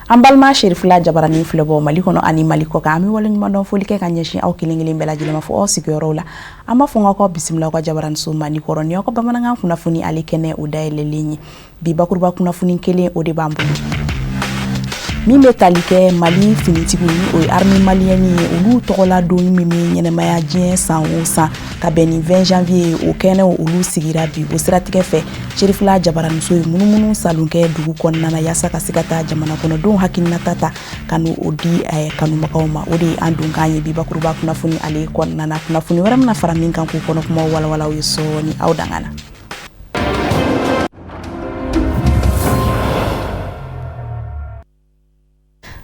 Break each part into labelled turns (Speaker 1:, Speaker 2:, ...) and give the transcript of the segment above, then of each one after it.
Speaker 1: An balima Cherifla Jabaranin filɛbɔ Mali kɔnɔ ani Mali kɔ kan, an bɛ waleɲumandɔn foli kɛ ka ɲɛsin aw kelen kelen bɛɛ lajɛlen ma fo aw sigiyɔrɔw la. An b'a fɔ n k'aw bisimila aw ka Jabaraninso mandi kɔrɔ ni aw ka bamanankan kunnafoni ale kɛnɛ o dayɛlɛlen ye. Bi bakuruba kunnafoni kelen o de b'an bolo min bɛ tali kɛ Mali finitigiw ni o ye armée malienne ye, olu tɔgɔla don min bɛ ɲɛnamaya diɲɛ san o san ka bɛn ni 20 janvier ye, o kɛnɛw olu sigira bi. O siratigɛ fɛ, Cherifla Jabaraninso ye munumunu salon kɛ dugu kɔnɔna na yaasa ka se ka taa jamana kɔnɔdenw hakilinata ta ka n'o di kanubagaw ma. O de ye an donkan ye bi bakuruba kunnafoni ale kɔnɔna na. Kunnafoni wɛrɛ bɛna fara min kan k'u kɔnɔ kumaw walawala ye sɔɔni, aw dangana.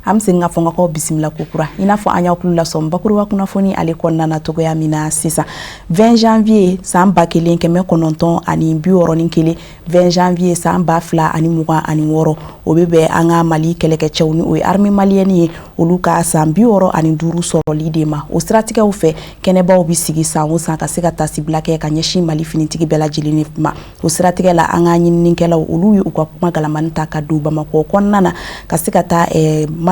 Speaker 1: An bɛ segin ka fɔ n k'aw bisimila ko kura i n'a fɔ an y'aw tulo lasɔn bakuruba kunnafoni ale kɔnɔna na cogoya min na sisan. 20 janvier san 1961, 20 janvier san 2026, o bɛ bɛn an ka Mali kɛlɛkɛcɛw ni o ye armée malienne ye, olu ka san 65 sɔrɔli de ma. O siratigɛw fɛ, kɛnɛbaw bɛ sigi san o san ka se ka tasibila kɛ ka ɲɛsin Mali finitigi bɛɛ lajɛlen ma. O siratigɛ la, an ka ɲininikɛlaw olu ye u ka kuma galamani ta ka don Bamakɔ kɔnɔna na ka se ka taa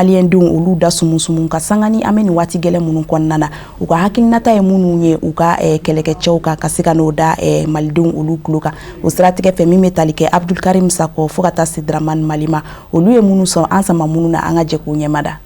Speaker 1: maliyɛndenw olu da sumusumu ka sanga ni an bɛ nin waati gɛlɛn minnu kɔnɔna na, u ka hakilinata ye minnu ye u ka kɛlɛkɛcɛw kan, ka se ka n'o da malidenw olu tulo kan. O siratigɛ fɛ, min bɛ tali kɛ Abdulkarim Sakɔ fo ka taa se Dramane Malima, olu ye minnu sɔn an sama minnu na, an ka jɛ k'u ɲɛmada.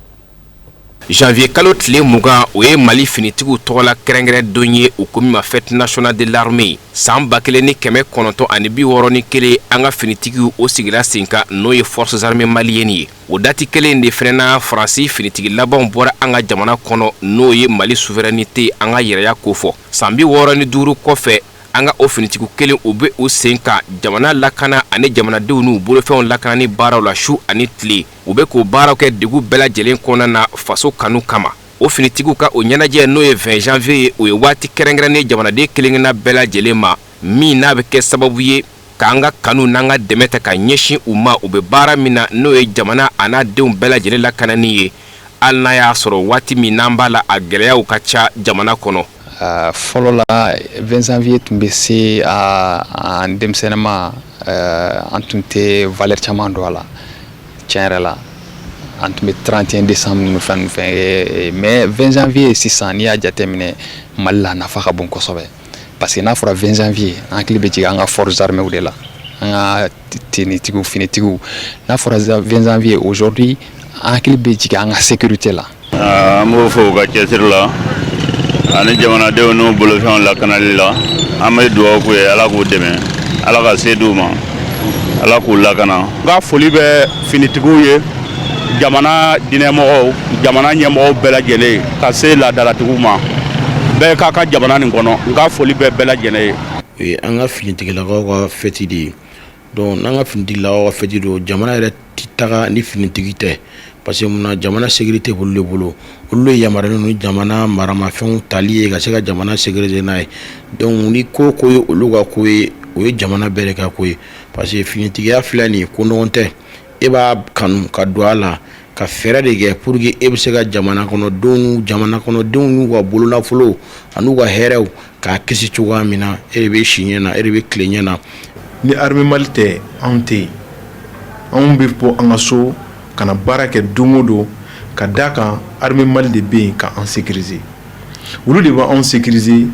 Speaker 2: Janvier kalo tile 20, o ye Mali finitigiw tɔgɔla kɛrɛnkɛrɛn don ye, u ko min ma fête nationale de l'armée. San 1961, an ka finitigiw o sigira sen kan, n'o ye forces armées maliennes ye. O dati kelen de fana na, Faransi finitigi labanw bɔra an ka jamana kɔnɔ, n'o ye Mali souveraineté, an ka yɛrɛya kofɔ. San 65 kɔfɛ, an ka o finitigiw kelen u bɛ u sen kan jamana lakana ani jamanadenw n'u bolofɛnw lakanani baaraw la su ani tile. U bɛ k'o baaraw kɛ degun bɛɛ lajɛlen kɔnɔna na faso kanu kama. O finitigiw ka o ɲɛnajɛ, n'o ye 20 janvier ye, o ye waati kɛrɛnkɛrɛnnen jamanaden kelenkelenna bɛɛ lajɛlen ma, min n'a bɛ kɛ sababu ye k'an ka kanu n'an ka dɛmɛ ta ka ɲɛsin u ma, u bɛ baara min na, n'o ye jamana a n'a denw bɛɛ lajɛlen lakanani ye, hali n'a y'a sɔrɔ waati min n'an b'a la, a gɛlɛyaw ka ca jamana kɔnɔ.
Speaker 3: Fɔlɔ la, 20 janvier tun bɛ se an denmisɛnninma, an tun tɛ valeur caman don a la. Tiɲɛ yɛrɛ la, an tun bɛ 31 décembre ninnu fɛn fɛn, mais 20 janvier sisan, n'i y'a jateminɛ Mali la, a nafa ka bon kosɛbɛ, parce que n'a fɔra 20 janvier, an hakili bɛ jigin an ka forces armées de la, an ka tenitigiw, finitigiw. N'a fɔra 20 janvier aujourd'hui, an hakili bɛ jigin an ka sécurité la.
Speaker 4: An b'o fɔ u ka cɛsiri la ani jamanadenw n'u bolofɛnw lakanali la. An bɛ dugawu k'u ye, Ala k'u dɛmɛ, Ala ka se d'u ma, Ala k'u lakana.
Speaker 5: N ka foli bɛ finitigiw ye, jamana diinɛmɔgɔw, jamana ɲɛmɔgɔw bɛɛ lajɛlen, ka se laadalatigiw ma, bɛɛ k'a ka jamana nin kɔnɔ. N ka foli bɛ bɛɛ lajɛlen ye.
Speaker 6: O ye an ka finitigilakaw ka fête de ye. Donc n'an ka finitigilakaw ka fête don, jamana yɛrɛ tɛ taga ni finitigi tɛ, parce que munna? Jamana sécurité b'olu de bolo, olu de yamaruyalen don ni jamana maramafɛnw tali ye ka se ka jamana sécuriser n'a ye. Donc ni ko ko ye olu ka ko ye, o ye jamana bɛɛ de ka ko ye, parce que finitigiya filɛ nin ye, ko nɔgɔn tɛ. E b'a kanu ka don a la ka fɛɛrɛ de kɛ pour que e bɛ se ka jamana kɔnɔdenw, jamana kɔnɔdenw n'u ka bolonafolo an'u ka hɛrɛw k'a kisi cogoya min na. E de bɛ si ɲɛ na, e de bɛ tile ɲɛ na.
Speaker 7: Ni armée Mali tɛ, anw tɛ yen. Anw bɛ bɔ an ka so ka na baara kɛ don o don ka d'a kan armée Mali de bɛ yen ka an sécuriser. Olu de bɛ anw sécuriser,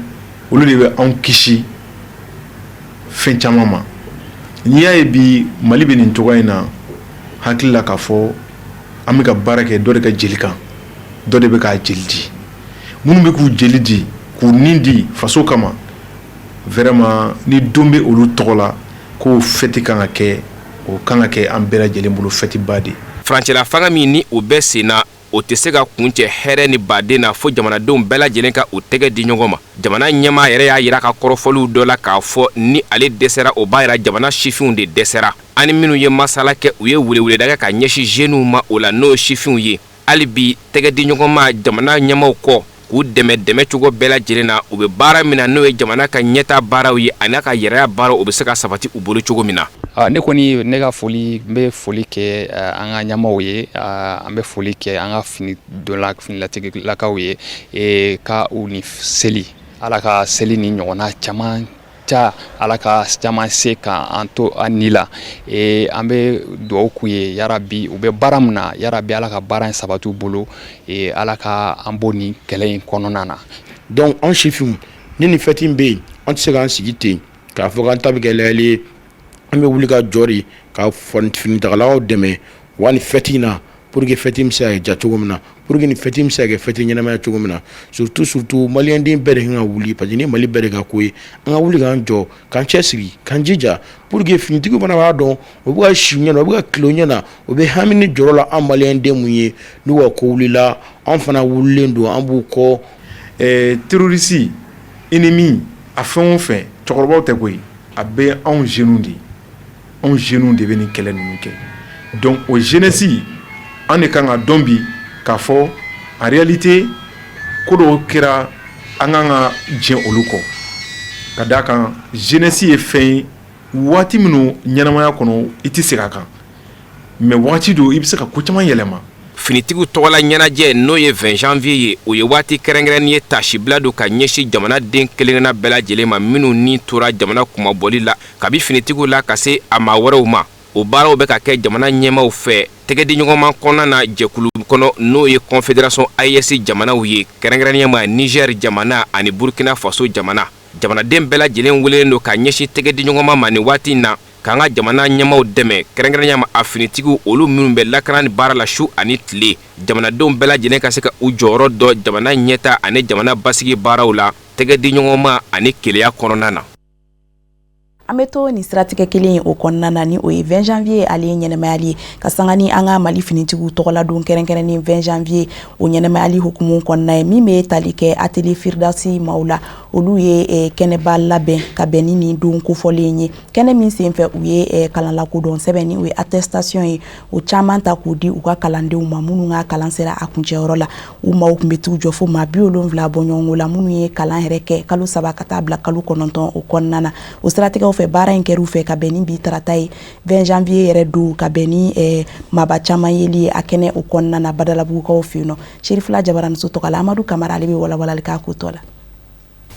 Speaker 7: olu de bɛ anw kisi fɛn caman ma. N'i y'a ye bi Mali bɛ nin cogoya in na, hakili la k'a fɔ an bɛ ka baara kɛ dɔ de ka jeli kan, dɔ de bɛ k'a jeli di. Minnu bɛ k'u jeli di, k'u nin di faso kama, vraiment ni don bɛ olu tɔgɔ la ko fête kan ka kɛ, o kan ka kɛ an bɛɛ lajɛlen bolo fête ba de.
Speaker 2: Furancɛla fanga min ni o bɛɛ sen na, o tɛ se ka kuncɛ hɛrɛ ni baden na fo jamanadenw bɛɛ lajɛlen ka u tɛgɛ di ɲɔgɔn ma. Jamana ɲɛmaa yɛrɛ y'a yira ka kɔrɔfɔliw dɔ la k'a fɔ ni ale dɛsɛra, o b'a yira jamana sifinw de dɛsɛra. Ani minnu ye masala kɛ, u ye weleweleda kɛ ka ɲɛsin jeunes ma o la, n'o ye sifinw ye, hali bi tɛgɛ di ɲɔgɔn ma jamana ɲɛmaaw kɔ k'u dɛmɛ dɛmɛ cogo bɛɛ lajɛlen na, u bɛ baara min na, n'o ye jamana ka ɲɛta baaraw ye ani n'a ka yɛrɛya baaraw, o bɛ se ka sabati u bolo cogo min na.
Speaker 3: Ne kɔni, ne ka foli, n bɛ foli kɛ an ka ɲɛmaaw ye, an bɛ foli kɛ an ka fini donla finilatigilakaw ye, ka u ni seli, Ala ka seli ni ɲɔgɔnna caman caya, Ala ka caman se ka an to an ni la. An bɛ dugawu k'u ye yarabi, u bɛ baara min na, yarabi Ala ka baara in sabati u bolo, Ala ka an bɔ nin kɛlɛ in kɔnɔna na.
Speaker 6: Donc anw sifinw, ni nin fête in bɛ yen, an tɛ se k'an sigi ten k'a fɔ k'an ta bɛ kɛ layɛli ye. An bɛ wuli ka jɔ de ka finitagalakaw dɛmɛ wa nin fête in na, pour que fête in bɛ se ka ja cogo min na, pour que nin fête in bɛ se ka kɛ fête ɲɛnamaya cogo min na. Surtout, surtout, maliyɛnden bɛɛ de kan ka wuli, parce que ni Mali bɛɛ de ka ko ye, an ka wuli k'an jɔ, k'an cɛ siri, k'an jija, pour que finitigiw fana b'a dɔn u bɛ ka si ɲɛ na, u bɛ ka tile ɲɛ na, u bɛ hami ni jɔrɔ la. An maliyɛnden mun ye, n'u ka ko wulila, an fana wulilen don, an b'u kɔ.
Speaker 7: Terroriste ennemi, a fɛn o fɛn, cɛkɔrɔbaw tɛ koyi, a bɛ anw jeunes de ye. Anw jeunes de bɛ nin kɛlɛ ninnu kɛ. Donc o jeunesse, an de kan ka dɔn bi k'a fɔ en réalité ko dɔw kɛra, an kan ka jɛn olu kɔ, ka d'a kan jeunesse ye fɛn ye, waati minnu ɲɛnamaya kɔnɔ, i tɛ segin a kan, mais waati dɔ i bɛ se ka ko caman yɛlɛma.
Speaker 2: Finitigiw tɔgɔla ɲɛnajɛ, n'o ye 20 janvier ye, o ye waati kɛrɛnkɛrɛnnen ye, tasibila don ka ɲɛsin jamanaden kelenkelenna bɛɛ lajɛlen ma minnu ni tora jamana kunmabɔli la, kabi finitigiw la ka se a maa wɛrɛw ma. O baaraw bɛ ka kɛ jamana ɲɛmaw fɛ tɛgɛdiɲɔgɔnma kɔnɔna na, jɛkulu kɔnɔ, n'o ye Confédération AES jamanaw ye, kɛrɛnkɛrɛnnenya ma Niger jamana ani Burkina Faso jamana. Jamanaden bɛɛ lajɛlen welelen don ka ɲɛsin tɛgɛdiɲɔgɔnma ma nin waati in na, k'an ka jamana ɲɛmaw dɛmɛ, kɛrɛnkɛrɛnnenya ma a finitigiw, olu minnu bɛ lakana ni baara la su ani tile. Jamanadenw bɛɛ lajɛlen ka se ka u jɔyɔrɔ dɔ jamana ɲɛta ani jamana basigi baaraw la, tɛgɛdiɲɔgɔnma ani keleya kɔnɔna na.
Speaker 1: An bɛ to nin siratigɛ kelen o kɔnɔna na, ni o ye 20 janvier ale ye ɲɛnɛmayali ye, ka sanga ni an ka Mali finitigiw tɔgɔladon kɛrɛnkɛrɛnnen 20 janvier, o ɲɛnɛmayali hukumu kɔnɔna ye, min bɛ tali kɛ Atelier Firdausi maaw la. Olu ye kɛnɛba labɛn ka bɛn ni nin don kofɔlen ye, kɛnɛ min senfɛ u ye kalan lakodɔn sɛbɛn, ni o ye attestation ye, o caman ta k'o di u ka kalandenw ma minnu ka kalan sera a kuncɛyɔrɔ la. U maaw tun bɛ t'u jɔ fo maa 70 bɔ ɲɔgɔn la, minnu ye kalan yɛrɛ kɛ kalo 3 ka taa bila kalo 9 o kɔnɔna na. O siratigɛw fɛ, baara in kɛra u fɛ ka bɛn ni bi tarata ye, 20 janvier yɛrɛ don, ka bɛn ni maaba caman yeli ye a kɛnɛ o kɔnɔna na Badalabugukaw fɛ yen nɔ. Serifila Jabaraniso tɔgɔ la, Amadu Kamara, ale bɛ walawalali k'a ko tɔ la.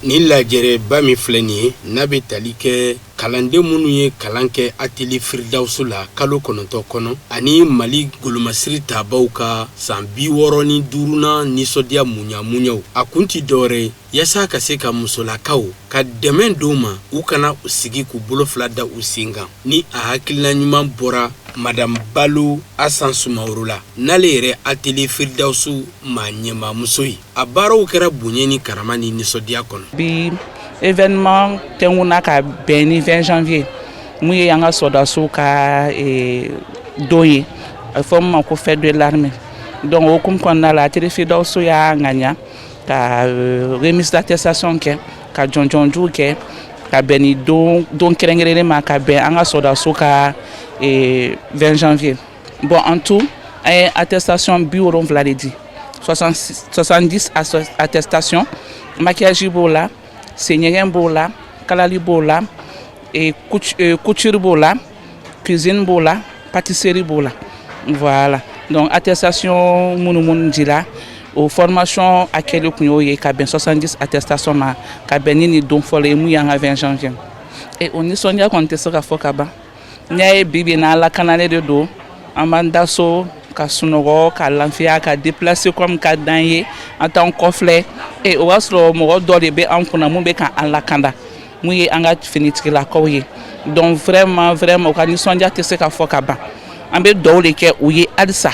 Speaker 8: Nin lajɛrɛba min filɛ nin ye, n'a bɛ tali kɛ kalanden minnu ye kalan kɛ Atelier Firidawusu la kalo 9 kɔnɔ, ani Mali golomasiri tabaw ka san 65nan nisɔndiya muɲa muɲaw, a kun ti dɔwɛrɛ ye yaasa ka se ka musolakaw ka dɛmɛ don ma, u kana u sigi k'u bolo fila da u sen kan. Ni a hakilina ɲuman bɔra Madame Balo Asan Sumaworo la, n'ale yɛrɛ Atelier Firidawusu maa ɲɛmaamuso ye, a baaraw kɛra bonya ni karama ni nisɔndiya kɔnɔ.
Speaker 9: Bi événement tɛnkuna ka bɛn ni 20 janvier mun ye, an ka sɔrɔdasiw ka don ye, a bɛ fɔ min ma ko fête de l'armée. Donc o hukumu kɔnɔna la, Atelier Firidawusu y'a ŋaniya ka remise d'attestation kɛ, ka jɔnjɔnjuw kɛ ka bɛn ni don don kɛrɛnkɛrɛnnen ma, ka bɛn an ka sɔrɔdasiw ka 20 janvier. Bon, en tout, an ye attestation 70 de di, 70 attestation. Maquillage b'o la, senɲɛgɛn b'o la, kalali b'o la, couture b'o la, cuisine b'o la, pâtisserie b'o la. Voilà, donc attestation minnu dira, o formation a kɛli kun y'o ye, ka bɛn 70 attestation ma, ka bɛn ni nin don fɔlɔ ye, mun y'an ka 20 janvier. Et o nisɔndiya kɔni tɛ se ka fɔ ka ban. N'i y'a ye bi bi in na, an lakananen de don, an b'an da so ka sunɔgɔ, ka lafiya, ka déplacer comme ka d'an ye, an t'an kɔfilɛ. E o b'a sɔrɔ mɔgɔ dɔ de bɛ an kunna mun bɛ k'an lakanda, mun ye an ka finitigilakaw ye. Donc vraiment, vraiment, u ka nisɔndiya tɛ se ka fɔ ka ban. An bɛ dugawu de kɛ u ye halisa,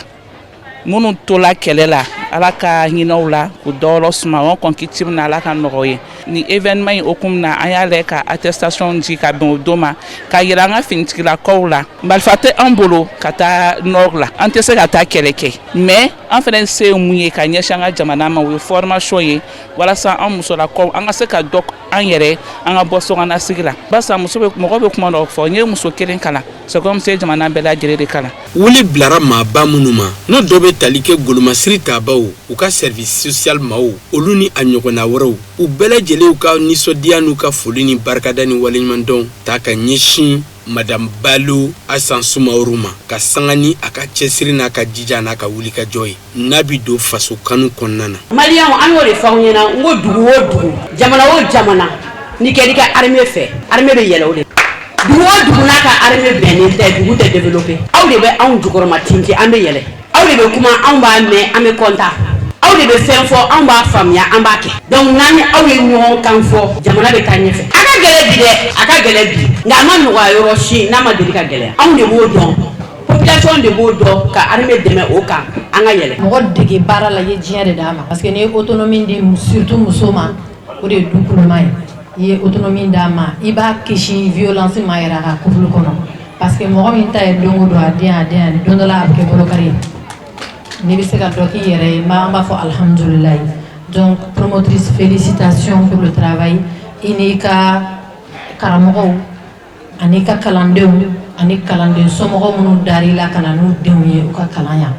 Speaker 9: minnu tola kɛlɛ la, Ala ka hinɛ u la k'u dayɔrɔ suma, o kɔn kiti min na, Ala ka nɔgɔ ye. Ni événement in hukumu na, an y'a lajɛ ka attestation di ka bɛn o don ma, ka yira an ka finitigilakaw la, marifa tɛ an bolo ka taa nord la, an tɛ se ka taa kɛlɛ kɛ, mais an fana se ye mun ye ka ɲɛsin an ka jamana ma, o ye formation ye, walasa an musolakaw an ka se ka dɔ an yɛrɛ, an ka bɔ sokɔnɔsigi la, barisa muso bɛ, mɔgɔ bɛ kuma dɔ fɔ, n ye muso kelen kalan, c'est comme si jamana bɛɛ lajɛlen de kalan.
Speaker 8: Wele bilara maaba minnu ma, n'o dɔ bɛ tali kɛ golomasiri tabaw, u ka service social maaw, olu ni a ɲɔgɔnna wɛrɛw, u bɛɛ lajɛlenw ka nisɔndiya n'u ka foli ni barikada ni waleɲumandɔn ta ka ɲɛsin Madame Balo Asan Sumaworo ma, ka sanga ni a ka cɛsiri n'a ka jija n'a ka wulikajɔ ye, n'a bi don faso kanu kɔnɔna na.
Speaker 10: Maliyɛnw, an y'o de fɔ aw ɲɛna, n ko dugu o dugu, jamana o jamana, N'i kɛra i ka armée fɛ, armée bɛ yɛlɛ o de. Dugu o dugu n'a ka armée bɛnnen tɛ, dugu tɛ développer. Aw de bɛ anw jukɔrɔma tintin, an bɛ yɛlɛ. Aw de bɛ kuma, anw b'a mɛn, an bɛ content. Aw de bɛ fɛn fɔ, anw b'a faamuya, an b'a kɛ. Donc n'an ni aw ye ɲɔgɔn kan fɔ, jamana bɛ taa ɲɛfɛ. A ka gɛlɛn bi dɛ, a ka gɛlɛn bi, nka a ma nɔgɔya yɔrɔ si n'a ma deli ka gɛlɛya. Anw de b'o dɔn, population de b'o dɔn, ka armée dɛmɛ o kan, an ka yɛlɛ.
Speaker 11: Mɔgɔ dege baara la, i ye diɲɛ de d'a ma, parce que n'i ye autonomie di, surtout muso ma, o de ye du kuluma ye. I ye autonomie d'a ma, i b'a kisi violence ma yɛrɛ a ka couple kɔnɔ, parce que mɔgɔ min ta ye don o don a den a den, don dɔ la a bɛ kɛ bolokari ye. N'i bɛ se ka dɔ k'i yɛrɛ ye, an b'a fɔ alhamdulilayi. Donc promotrice, félicitations pour le travail. I n'i ka karamɔgɔw ani ka kalandenw ani kalanden somɔgɔw minnu dar'i la ka na n'u denw ye u ka kalan yan,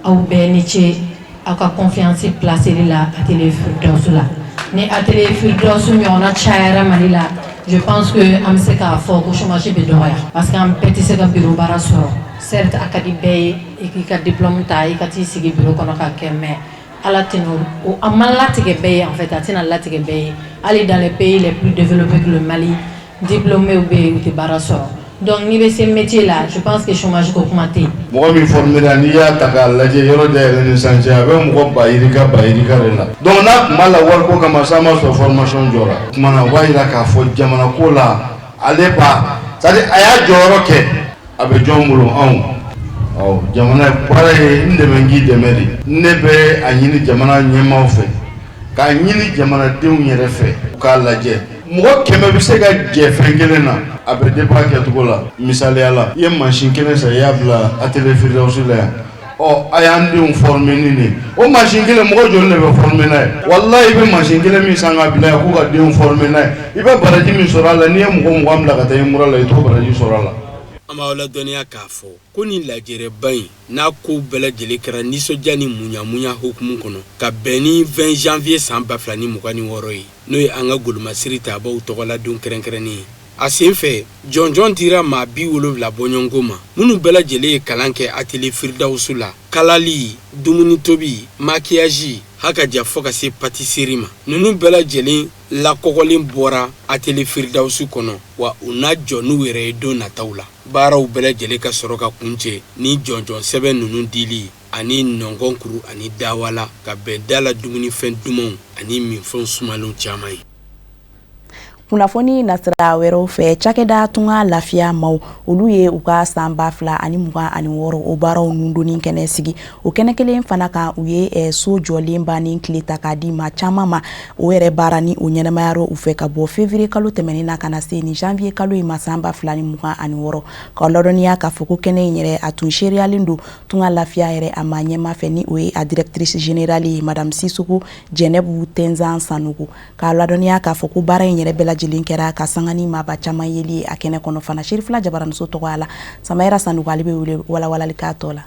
Speaker 11: aw bɛɛ ni ce aw ka confiance placeli la Atelier Firdaus la. Ni Atelier Firdaus ɲɔgɔnna cayara Mali la, je pense que an bɛ se k'a fɔ ko chômage bɛ dɔgɔya, parce que an bɛɛ tɛ se ka bureau baara sɔrɔ. Certes, a ka di bɛɛ ye i k'i ka diplôme ta, i ka t'i sigi bureau kɔnɔ ka kɛ, mais Ala tɛna o, a ma latigɛ bɛɛ ye. En fait, a tɛna latigɛ bɛɛ ye. Hali dans les pays les plus développés que le Mali, diplômés bɛ yen, u tɛ baara sɔrɔ. Donc n'i bɛ se métier la, je pense que chômage ko kuma tɛ yen.
Speaker 12: Mɔgɔ min formé la, n'i y'a ta k'a lajɛ yɔrɔ dayɛlɛ ni sisan cɛ, a bɛ mɔgɔ ba yirika ba yirika de la. Donc n'a tun b'a la wariko kama sa, ma sɔrɔ formation jɔra. O tuma na, o b'a yira k'a fɔ jamana ko la, ale ba, c'est à dire a y'a jɔyɔrɔ kɛ. A bɛ jɔn bolo? Anw. Ɔ jamana baara ye n dɛmɛ, n k'i dɛmɛ de. Ne bɛ a ɲini jamana ɲɛmaaw fɛ, k'a ɲini jamanadenw yɛrɛ fɛ, u k'a lajɛ, mɔgɔ 100 bɛ se ka jɛ fɛn kelen na, a bɛ dépend kɛcogo la. Misaliya la, i ye mansin kelen san, i y'a bila Atelier Firdaus la yan. Ɔ a y'an denw former ni nin o mansin kelen, mɔgɔ joli de bɛ former n'a ye? Walahi, i bɛ mansin kelen min san k'a bila yan k'u ka denw former n'a ye, i bɛ baraji min sɔrɔ a la, n'i ye mɔgɔ 20 bila ka taa imura la, i t'o baraji sɔrɔ a la.
Speaker 8: An b'aw ladɔnniya k'a fɔ ko nin lajɛrɛba in n'a kow bɛɛ lajɛlen kɛra nisɔndiya ni muɲamuɲa hukumu kɔnɔ, ka bɛn ni 20 janvier san 2026 ye, n'o ye an ka golomasiri tabaw tɔgɔladon kɛrɛnkɛrɛnnen ye. A sen fɛ, jɔnjɔn dira maa 70 bɔɲɔgɔnko ma, minnu bɛɛ lajɛlen ye kalan kɛ Atelier Firidawusu la: kalali, dumuni tobi, maquillage, hakaja, fɔ ka se pâtisserie ma. Ninnu bɛɛ lajɛlen lakɔgɔlen bɔra Atelier Firidawusu kɔnɔ, wa u n'a jɔ n'u yɛrɛ ye don nataw la. Baaraw bɛɛ lajɛlen ka sɔrɔ ka kuncɛ ni jɔnjɔn sɛbɛn ninnu dili ani nɔngɔn kuru ani dawala, ka bɛn da la dumunifɛn dumanw ani minfɛnw sumalenw caman ye.
Speaker 1: Kunnafoni nasira wɛrɛw fɛ, cakɛda Tunga Lafiya maaw, olu ye u ka san 2026 o baaraw nundoni kɛnɛ sigi. O kɛnɛ kelen fana kan, u ye so jɔlen ban ni tile ta k'a di maa caman ma. O yɛrɛ baara ni o ɲɛnamayarɔ u fɛ ka bɔ février kalo tɛmɛnen na ka na se ni janvier kalo in ma san 2026. Ka ladɔnniya k'a fɔ ko kɛnɛ in yɛrɛ, a tun seereyalen don Tunga Lafiya yɛrɛ a ma ɲɛma fɛ, ni o ye a directrice générale ye, madame Sisoko Jɛnɛbu Tɛnzan Sanogo. K'a ladɔnniya k'a fɔ ko baara in yɛrɛ bɛɛ lajɛlen kɛra ka sanga ni maaba caman yeli a kɛnɛ kɔnɔ fana. Serifila Jabaramuso tɔgɔ la, Samayira Sanogo, ale bɛ wele walawalali k'a tɔ la.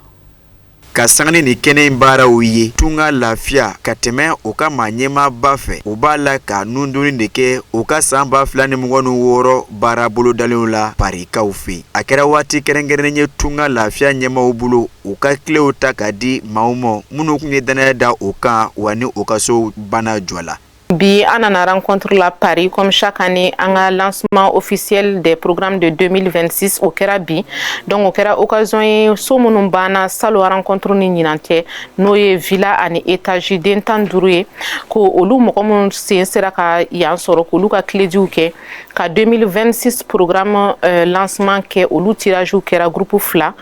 Speaker 13: Ka sanga ni kɛnɛ in baaraw ye, Tunga Lafiya ka tɛmɛ u ka maa ɲɛmaaba fɛ, u b'a la ka nundoni de kɛ u ka san 2026 baara bolodalenw la Parikaw fɛ. A kɛra waati kɛrɛnkɛrɛnnen ye Tunga Lafiya ɲɛmaaw bolo, u ka kilew ta ka di maaw ma minnu tun ye danaya da u kan, wa ni u ka so bana jɔ la.
Speaker 14: Bi, an nana rencontre la Paris comme chaque année, an ka lancement officiel des programmes de 2026, o kɛra bi. Donc o kɛra occasion ye, so minnu banna salon rencontre ni ɲinan cɛ, n'o ye villa ani étage den 15 ye, ko olu mɔgɔ minnu sen sera ka yan sɔrɔ, k'olu ka clé-diw kɛ, ka 2026 programme lancement kɛ. Olu tirage kɛra groupe fila.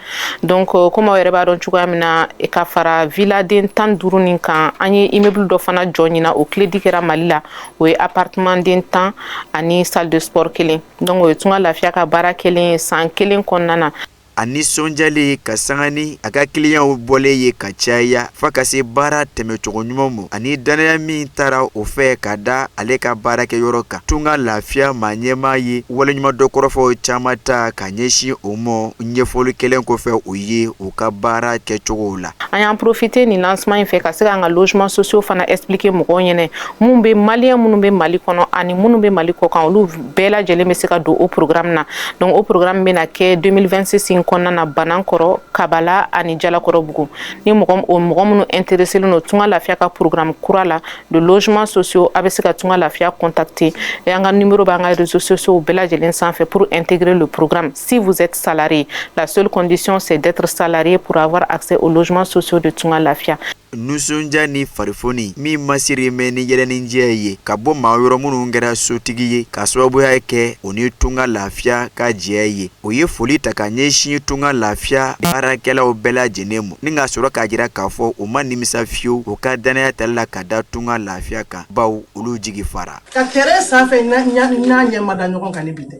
Speaker 14: Donc comme aw yɛrɛ b'a dɔn cogoya min na, ka fara villa den 15 nin kan, an ye immeuble dɔ fana jɔ ɲina, o clé-di kɛra Mali la, o ye appartement den 10 ani salle de sport kelen. Donc o ye Tunga Lafiya ka baara kelen san kelen kɔnɔna na.
Speaker 13: A nisɔndiyalen ka sanga ni a ka kiliyanw bɔlen ye ka caya, fo ka se baara tɛmɛcogo ɲuman ma ani danaya min taara o fɛ ka da ale ka baarakɛyɔrɔ kan, Tunga Lafiya maa ɲɛmaa ye waleɲumandɔn kɔrɔfɔw caman ta ka ɲɛsin o ma, ɲɛfɔli kɛlen kɔfɛ o ye u ka baara kɛcogow la.
Speaker 14: An y'an profiter nin lancement in fɛ ka se k'an ka logement sociaux fana expliquer mɔgɔw ɲɛnɛ, mun bɛ malien minnu bɛ Mali kɔnɔ ani minnu bɛ Mali kɔ kan, olu bɛɛ lajɛlen bɛ se ka don o programme na. Donc o programme bɛna kɛ 2026 in. kɔnɔna na, Banankɔrɔ, Kabala ani Jalakɔrɔbugu. Ni mɔgɔ o mɔgɔ minnu intéressé don Tunga Lafiya ka programme kura la de logements sociaux, a bɛ se ka Tunga Lafiya contacter et an ka numéro b'an ka réseaux sociaux bɛɛ lajɛlen sanfɛ pour intégrer le programme. Si vous êtes salarié, la seule condition, c'est d'être salarié pour avoir accès aux logements sociaux de Tunga Lafiya.
Speaker 13: Nisɔndiya ni farifoni min masiri mɛn ni yɛlɛninjɛ ye ka bɔ maa yɔrɔ minnu kɛra sotigi ye ka sababuya kɛ o ni Tunga Lafiya ka jɛ ye, o ye foli ta ka ɲɛsin Tunga Lafiya baarakɛlaw bɛɛ lajɛlen ma, ni ka sɔrɔ k'a jira k'a fɔ u ma nimisa fiyewu u ka danaya tali la ka da Tunga Lafiya kan, baw olu jigi fara.
Speaker 15: Ka terrain sanfɛ n'a ɲɛ ma da ɲɔgɔn kan ni bi tɛ.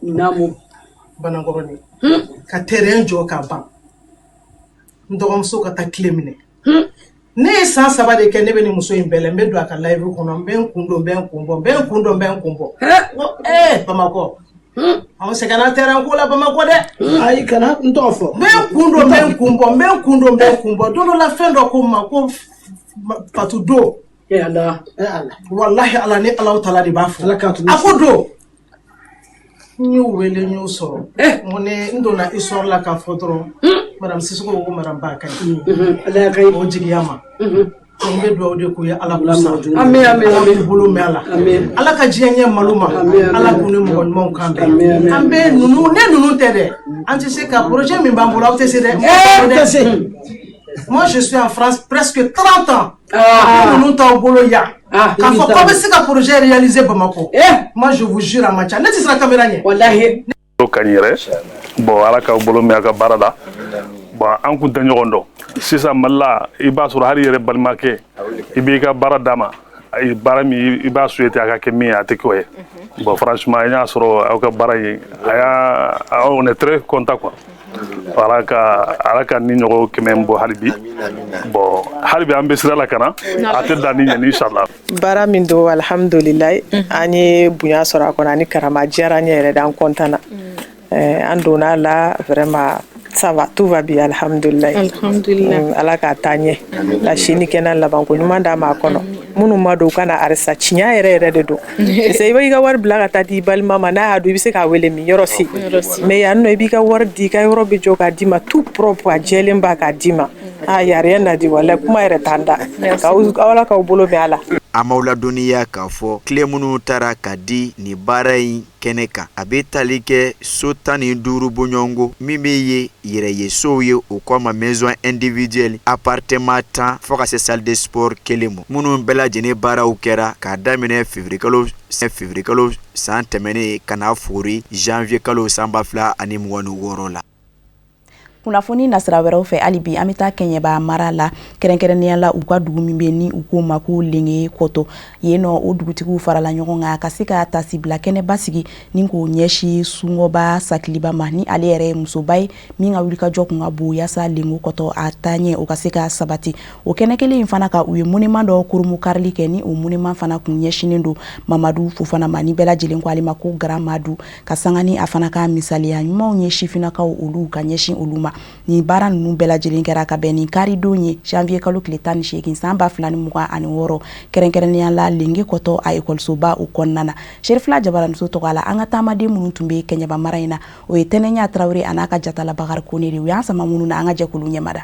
Speaker 15: Banankɔrɔni ka terrain jɔ ka ban, n dɔgɔmuso ka taa tile minɛ. Ne ye san 3 de kɛ, ne bɛ nin muso in bɛɛ la. N bɛ don a ka live kɔnɔ, n bɛ n kun don, n bɛ n kun bɔ, n bɛ n kun don, n bɛ n kun bɔ. Ee, Bamakɔ, anw sɛgɛnna terrain ko la Bamakɔ dɛ.
Speaker 16: Ayi, kana n tɔgɔ fɔ.
Speaker 15: N bɛ n kun don, n bɛ n kun bɔ, n bɛ n kun don, n bɛ n kun bɔ. Don dɔ la, fɛn dɔ ko n ma ko Fatu don.
Speaker 16: Ala,
Speaker 15: walahi Ala ni Alahu taala de b'a fɔ. A ko don, n y'u wele, n y'u sɔrɔ. N ko ne n donna histoire la k'a fɔ dɔrɔn, madame Sisoko ko madame Ba ka ɲi. O jigiya ma. N bɛ dugawu de k'u ye, Ala k'u sara.
Speaker 16: Amin, amin.
Speaker 15: Ala k'u bolo mɛn a la. Ala ka diɲɛ ɲɛ malo ma. Ala k'u ni mɔgɔ ɲumanw kan bɛn. An bɛ ninnu ne ninnu tɛ dɛ, an tɛ se ka projet min b'an bolo, aw tɛ se dɛ.
Speaker 16: Tɛ se.
Speaker 15: Moi, je suis en France presque 30 ans. Ni ninnu t'aw bolo yan, k'a fɔ k'aw bɛ se ka projet réaliser Bamakɔ, moi je vous jure, a man ca. Ne tɛ siran caméra ɲɛ.
Speaker 16: Walahi.
Speaker 17: Ka ɲi yɛrɛ. Bon, Ala k'aw bolo mɛn a ka baara la. Bon, an kun tɛ ɲɔgɔn dɔn. Sisan Mali la, i b'a sɔrɔ hali yɛrɛ balimakɛ, i b'i ka baara d'a ma, baara min i b'a souhaité a ka kɛ min ye, a tɛ k'o ye. Bon, franchement, n y'a sɔrɔ aw ka baara in, a y'a, on est très content quoi. Ala ka ni ɲɔgɔn 100 bɔ hali bi. Bon, hali bi an bɛ sira la ka na, a tɛ dan ni ɲɛ, inchallah.
Speaker 18: Baara min don, alhamdulilayi, an ye bonya sɔrɔ a kɔnɔ ani karama. Diyara an ye yɛrɛ de, an content na. An donna a la, vraiment ça va, tout va bien, alhamdulilayi.
Speaker 14: Alhamdulillah.
Speaker 18: Ala k'a taa ɲɛ ka si ni kɛnɛ labanko ɲuman d'a ma a kɔnɔ. Minnu ma don, u ka na arisa. Tiɲɛ yɛrɛ yɛrɛ de don, parce que i b'i ka wari bila ka taa di i balima ma, n'a y'a dun, i bɛ se k'a wele min yɔrɔ si. Mais yan nɔ, i b'i ka wari di, i ka yɔrɔ bɛ jɔ k'a d'i ma, tout propre, a jɛlen b'a k'a d'i ma. Ah, y a rien à dire, walahi, kuma yɛrɛ t'an da. K'aw Ala k'aw bolo mɛn a la.
Speaker 13: An m'aw ladɔnniya k'a fɔ tile minnu taara ka di nin baara in kɛnɛ kan, a bɛ tali kɛ so 15 bɔɲɔgɔnko min bɛ ye yɛrɛye sow ye, o kɔ ma maison individuelle, appartement 10, fo ka se salle de sport kelen ma, minnu bɛɛ lajɛlen baaraw kɛra k'a daminɛ février kalo san tɛmɛnen ka n'a fori janvier kalo san 2026 la.
Speaker 1: Kunnafoni nasira wɛrɛw fɛ, hali bi an bɛ taa Kɛɲɛba mara la, kɛrɛnkɛrɛnnenya la u ka dugu min bɛ ni u k'o ma ko Lenge Kɔtɔ. Yen nɔ, o dugutigiw farala ɲɔgɔn kan ka se ka tasibila kɛnɛba sigi ni k'o ɲɛsin Sunɔgɔba Sakiliba ma, ni ale yɛrɛ ye musoba ye min ka wulikajɔ kun ka bon yaasa Lengo Kɔtɔ a taaɲɛ o ka se ka sabati. O kɛnɛ kelen in fana kan, u ye monument dɔ koromokarili kɛ, ni o monument fana kun ɲɛsinnen don Mamadu Fofana ma, ni bɛɛ lajɛlen ko ale ma ko Grand Madu, ka sanga ni a fana ka misaliya ɲumanw ye sifinnakaw olu ka ɲɛsin olu ma. Nin baara ninnu bɛɛ lajɛlen kɛra ka bɛn ni karidon ye, janvier kalo tile 18 san 2026, kɛrɛnkɛrɛnnenya la Lenge Kɔtɔ a ekɔlisoba o kɔnɔna na. Serifila Jabaramuso tɔgɔ la, an ka taamaden minnu tun bɛ Kɛɲɛba mara in na, o ye Tɛnɛɲa Tarawele a n'a ka jatala Bakari Kone de. U y'an sama minnu na, an ka jɛ k'olu ɲɛmada.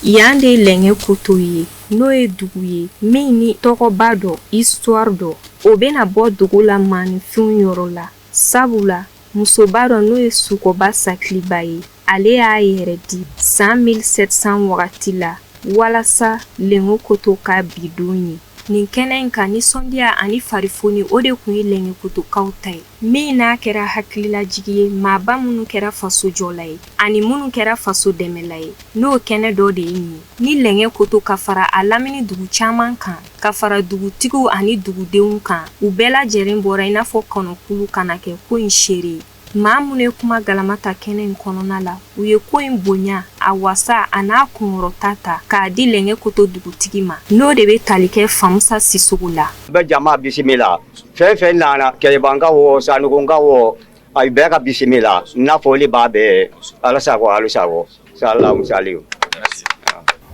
Speaker 19: Yan de Lɛngɛ Koto ye, n'o ye dugu ye min ni tɔgɔba dɔ, histoire dɔ, o bɛna bɔ dugu la maaninfinw yɔrɔ la, sabula musoba dɔ, n'o ye Sukɔba Sakiliba ye, ale y'a yɛrɛ di san 1700 wagati la walasa Lɛngɛ Koto ka bi don ye. Nin kɛnɛ in kan, nisɔndiya ani farifoni, o de tun ye Lɛngɛ Kotokaw ta ye, min n'a kɛra hakililajigi ye maaba minnu kɛra fasojɔla ye ani minnu kɛra faso dɛmɛla ye, n'o kɛnɛ dɔ de ye nin ye ni Lɛngɛ Koto, ka fara a lamini dugu caman kan, ka fara dugutigiw ani dugudenw kan. U bɛɛ lajɛlen bɔra i n'a fɔ kɔnɔkulu ka na kɛ ko in seere ye. Maa minnu ye kuma galama ta kɛnɛ in kɔnɔna la, u ye ko in bonya, a wasa a n'a kunkɔrɔta ta k'a di Lɛngɛ Koto dugutigi ma, n'o de bɛ tali kɛ Famusa Sisogo la.
Speaker 20: Bɛ jama bisimila, fɛn fɛn nana, Kɛɲɛbanka wo, Sanukunka wo, a bɛɛ ka bisimila. N'a fɔli b'a bɛɛ, Ala sago, ala sago, salamu saliyu.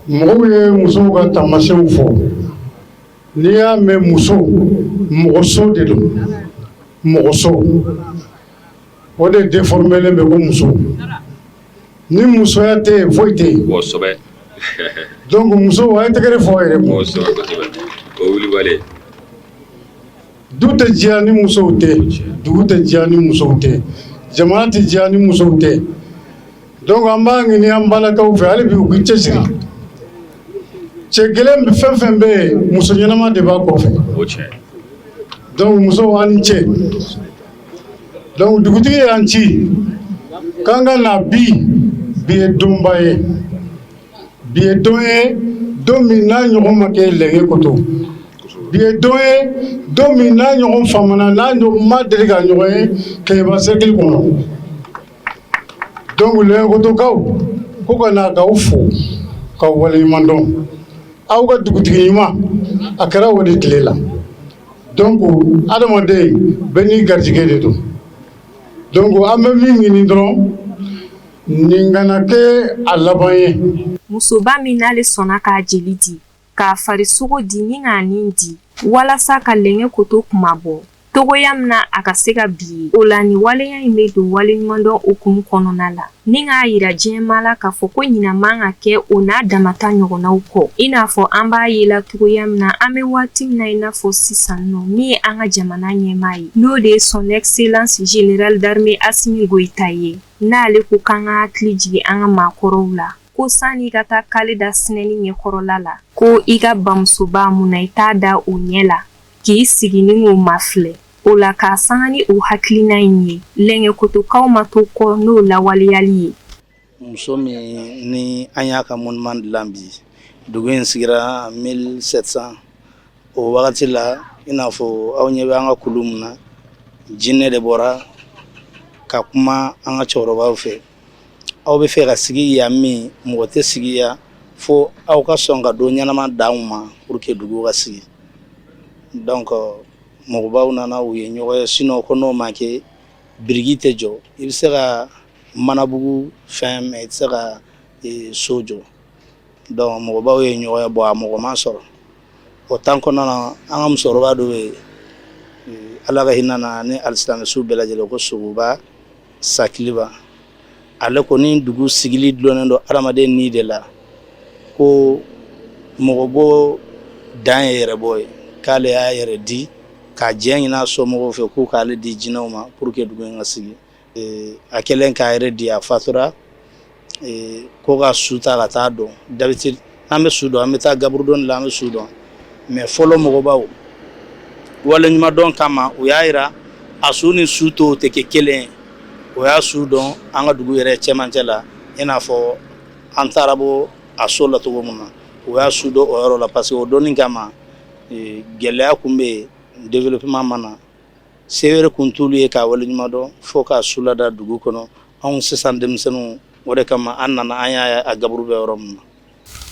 Speaker 12: Mɔgɔw ye musow ka taamasiyɛnw fɔ. N'i y'a mɛn muso, mɔgɔso de don. Mɔgɔso, o de déformélen bɛ ko muso. Ni musoya tɛ yen, foyi tɛ yen. Donc musow, a ye tɛgɛrɛ fɔ aw yɛrɛ kun.
Speaker 2: Kosɛbɛ kosɛbɛ, o wulibali.
Speaker 12: Du tɛ diya ni musow tɛ, dugu tɛ diya ni musow tɛ, jamana tɛ diya ni musow tɛ. Donc an b'a ɲini an balakaw fɛ hali bi, u k'u cɛsiri. Cɛ gɛlɛn fɛn fɛn bɛ yen, muso ɲɛnama de b'a kɔfɛ.
Speaker 2: O tiɲɛ.
Speaker 12: Donc musow, an ni ce. Donc dugutigi y'an ci k'an ka na bi. Bi ye donba ye, bi ye don ye, don min n'a ɲɔgɔn ma kɛ Lɛnkɛkoto. Bi ye don ye, don min n'a ɲɔgɔn faamana, n'a ma deli ka ɲɔgɔn ye Kɛɲɛba cercle kɔnɔ. Donc Lɛnkɛkotokaw ko ka na k'aw fo, k'aw waleɲuman dɔn. Aw ka dugutigi ɲuman, a kɛra o de tile la. Donc adamaden bɛɛ n'i garijɛgɛ de don. Donc an bɛ min ɲini dɔrɔn, nin kana kɛ a laban ye.
Speaker 19: Musoba min n'ale sɔnna k'a jeli di, k'a farisogo di ni k'a nin di walasa ka Lɛnkɛkoto kunmabɔ togoya min na, a ka se ka bi ye o la, ni waleya in bɛ don waleɲumandɔn hukumu kɔnɔna la, ni k'a yira diɲɛmaa la k'a fɔ ko ɲinan man ka kɛ o n'a damata ɲɔgɔnnaw kɔ, i n'a fɔ an b'a yela togoya min na an bɛ waati min na, i n'a fɔ sisan nɔ, min ye an ka jamana ɲɛmaa ye, n'o de ye Son Excellence Général d'Armée Assimi Goïta ye, n'ale ko k'an ka hakili jigin an ka maakɔrɔw la, ko sanni i ka taa kale da sinɛni ɲɛkɔrɔla la, ko i ka bamusoba, mun na i t'a da o ɲɛ la k'i sigi ni k'o mafilɛ. O la, k'a sanga ni o hakilina in ye, Lɛnkɛkotokaw ma to kɔ n'o lawaleyali ye.
Speaker 21: Muso min ni an y'a ka monument dilan bi, dugu in sigira 1700 o wagati la. I n'a fɔ aw ɲɛ bɛ an ka kulu min na, jinɛ de bɔra ka kuma an ka cɛkɔrɔbaw fɛ: aw bɛ fɛ ka sigi yan min, mɔgɔ tɛ sigi yan fo aw ka sɔn ka don ɲɛnama d'anw ma pour que dugu ka sigi. Donc mɔgɔbaw nana, u ye ɲɔgɔn ye, sinon ko n'o ma kɛ, biriki tɛ jɔ. I bɛ se ka manabugu fɛn, mais i tɛ se ka so jɔ. Donc mɔgɔbaw ye ɲɔgɔn ye, bon, a mɔgɔ ma sɔrɔ o temps kɔnɔna na. An ka musokɔrɔba dɔ bɛ yen, Ala ka hinɛ na ni alisilamɛsu bɛɛ lajɛlen, ko Sogoba Sakiliba. Ale ko ni dugu sigili dulonnen don adamaden ni de la, ko mɔgɔ bɔ dan ye yɛrɛbɔ ye, k'ale y'a yɛrɛ di k'a diɲɛ ɲini a somɔgɔw fɛ k'u k'ale di jinɛw ma pour que dugu in ka sigi. A kɛlen k'a yɛrɛ di, a fatura, ko ka su ta ka taa dɔn. D'habitude an bɛ su dɔn, an bɛ taa gaburudon la, an bɛ su dɔn, mais fɔlɔ mɔgɔbaw waleɲumandɔn kama, u y'a jira a su ni su tɔw tɛ kɛ kelen ye. O y'a su dɔn an ka dugu yɛrɛ cɛmancɛ la, i n'a fɔ an taara bɔ a so la cogo min na. O y'a su dɔn o yɔrɔ la, parce que o dɔnni kama, gɛlɛya tun bɛ yen, développement ma na, se wɛrɛ kun t'olu ye k'a waleɲuman dɔn fo k'a su lada dugu kɔnɔ. Anw sisan denmisɛnninw, o de kama an nana, an y'a a gaburu bɛ yɔrɔ min na.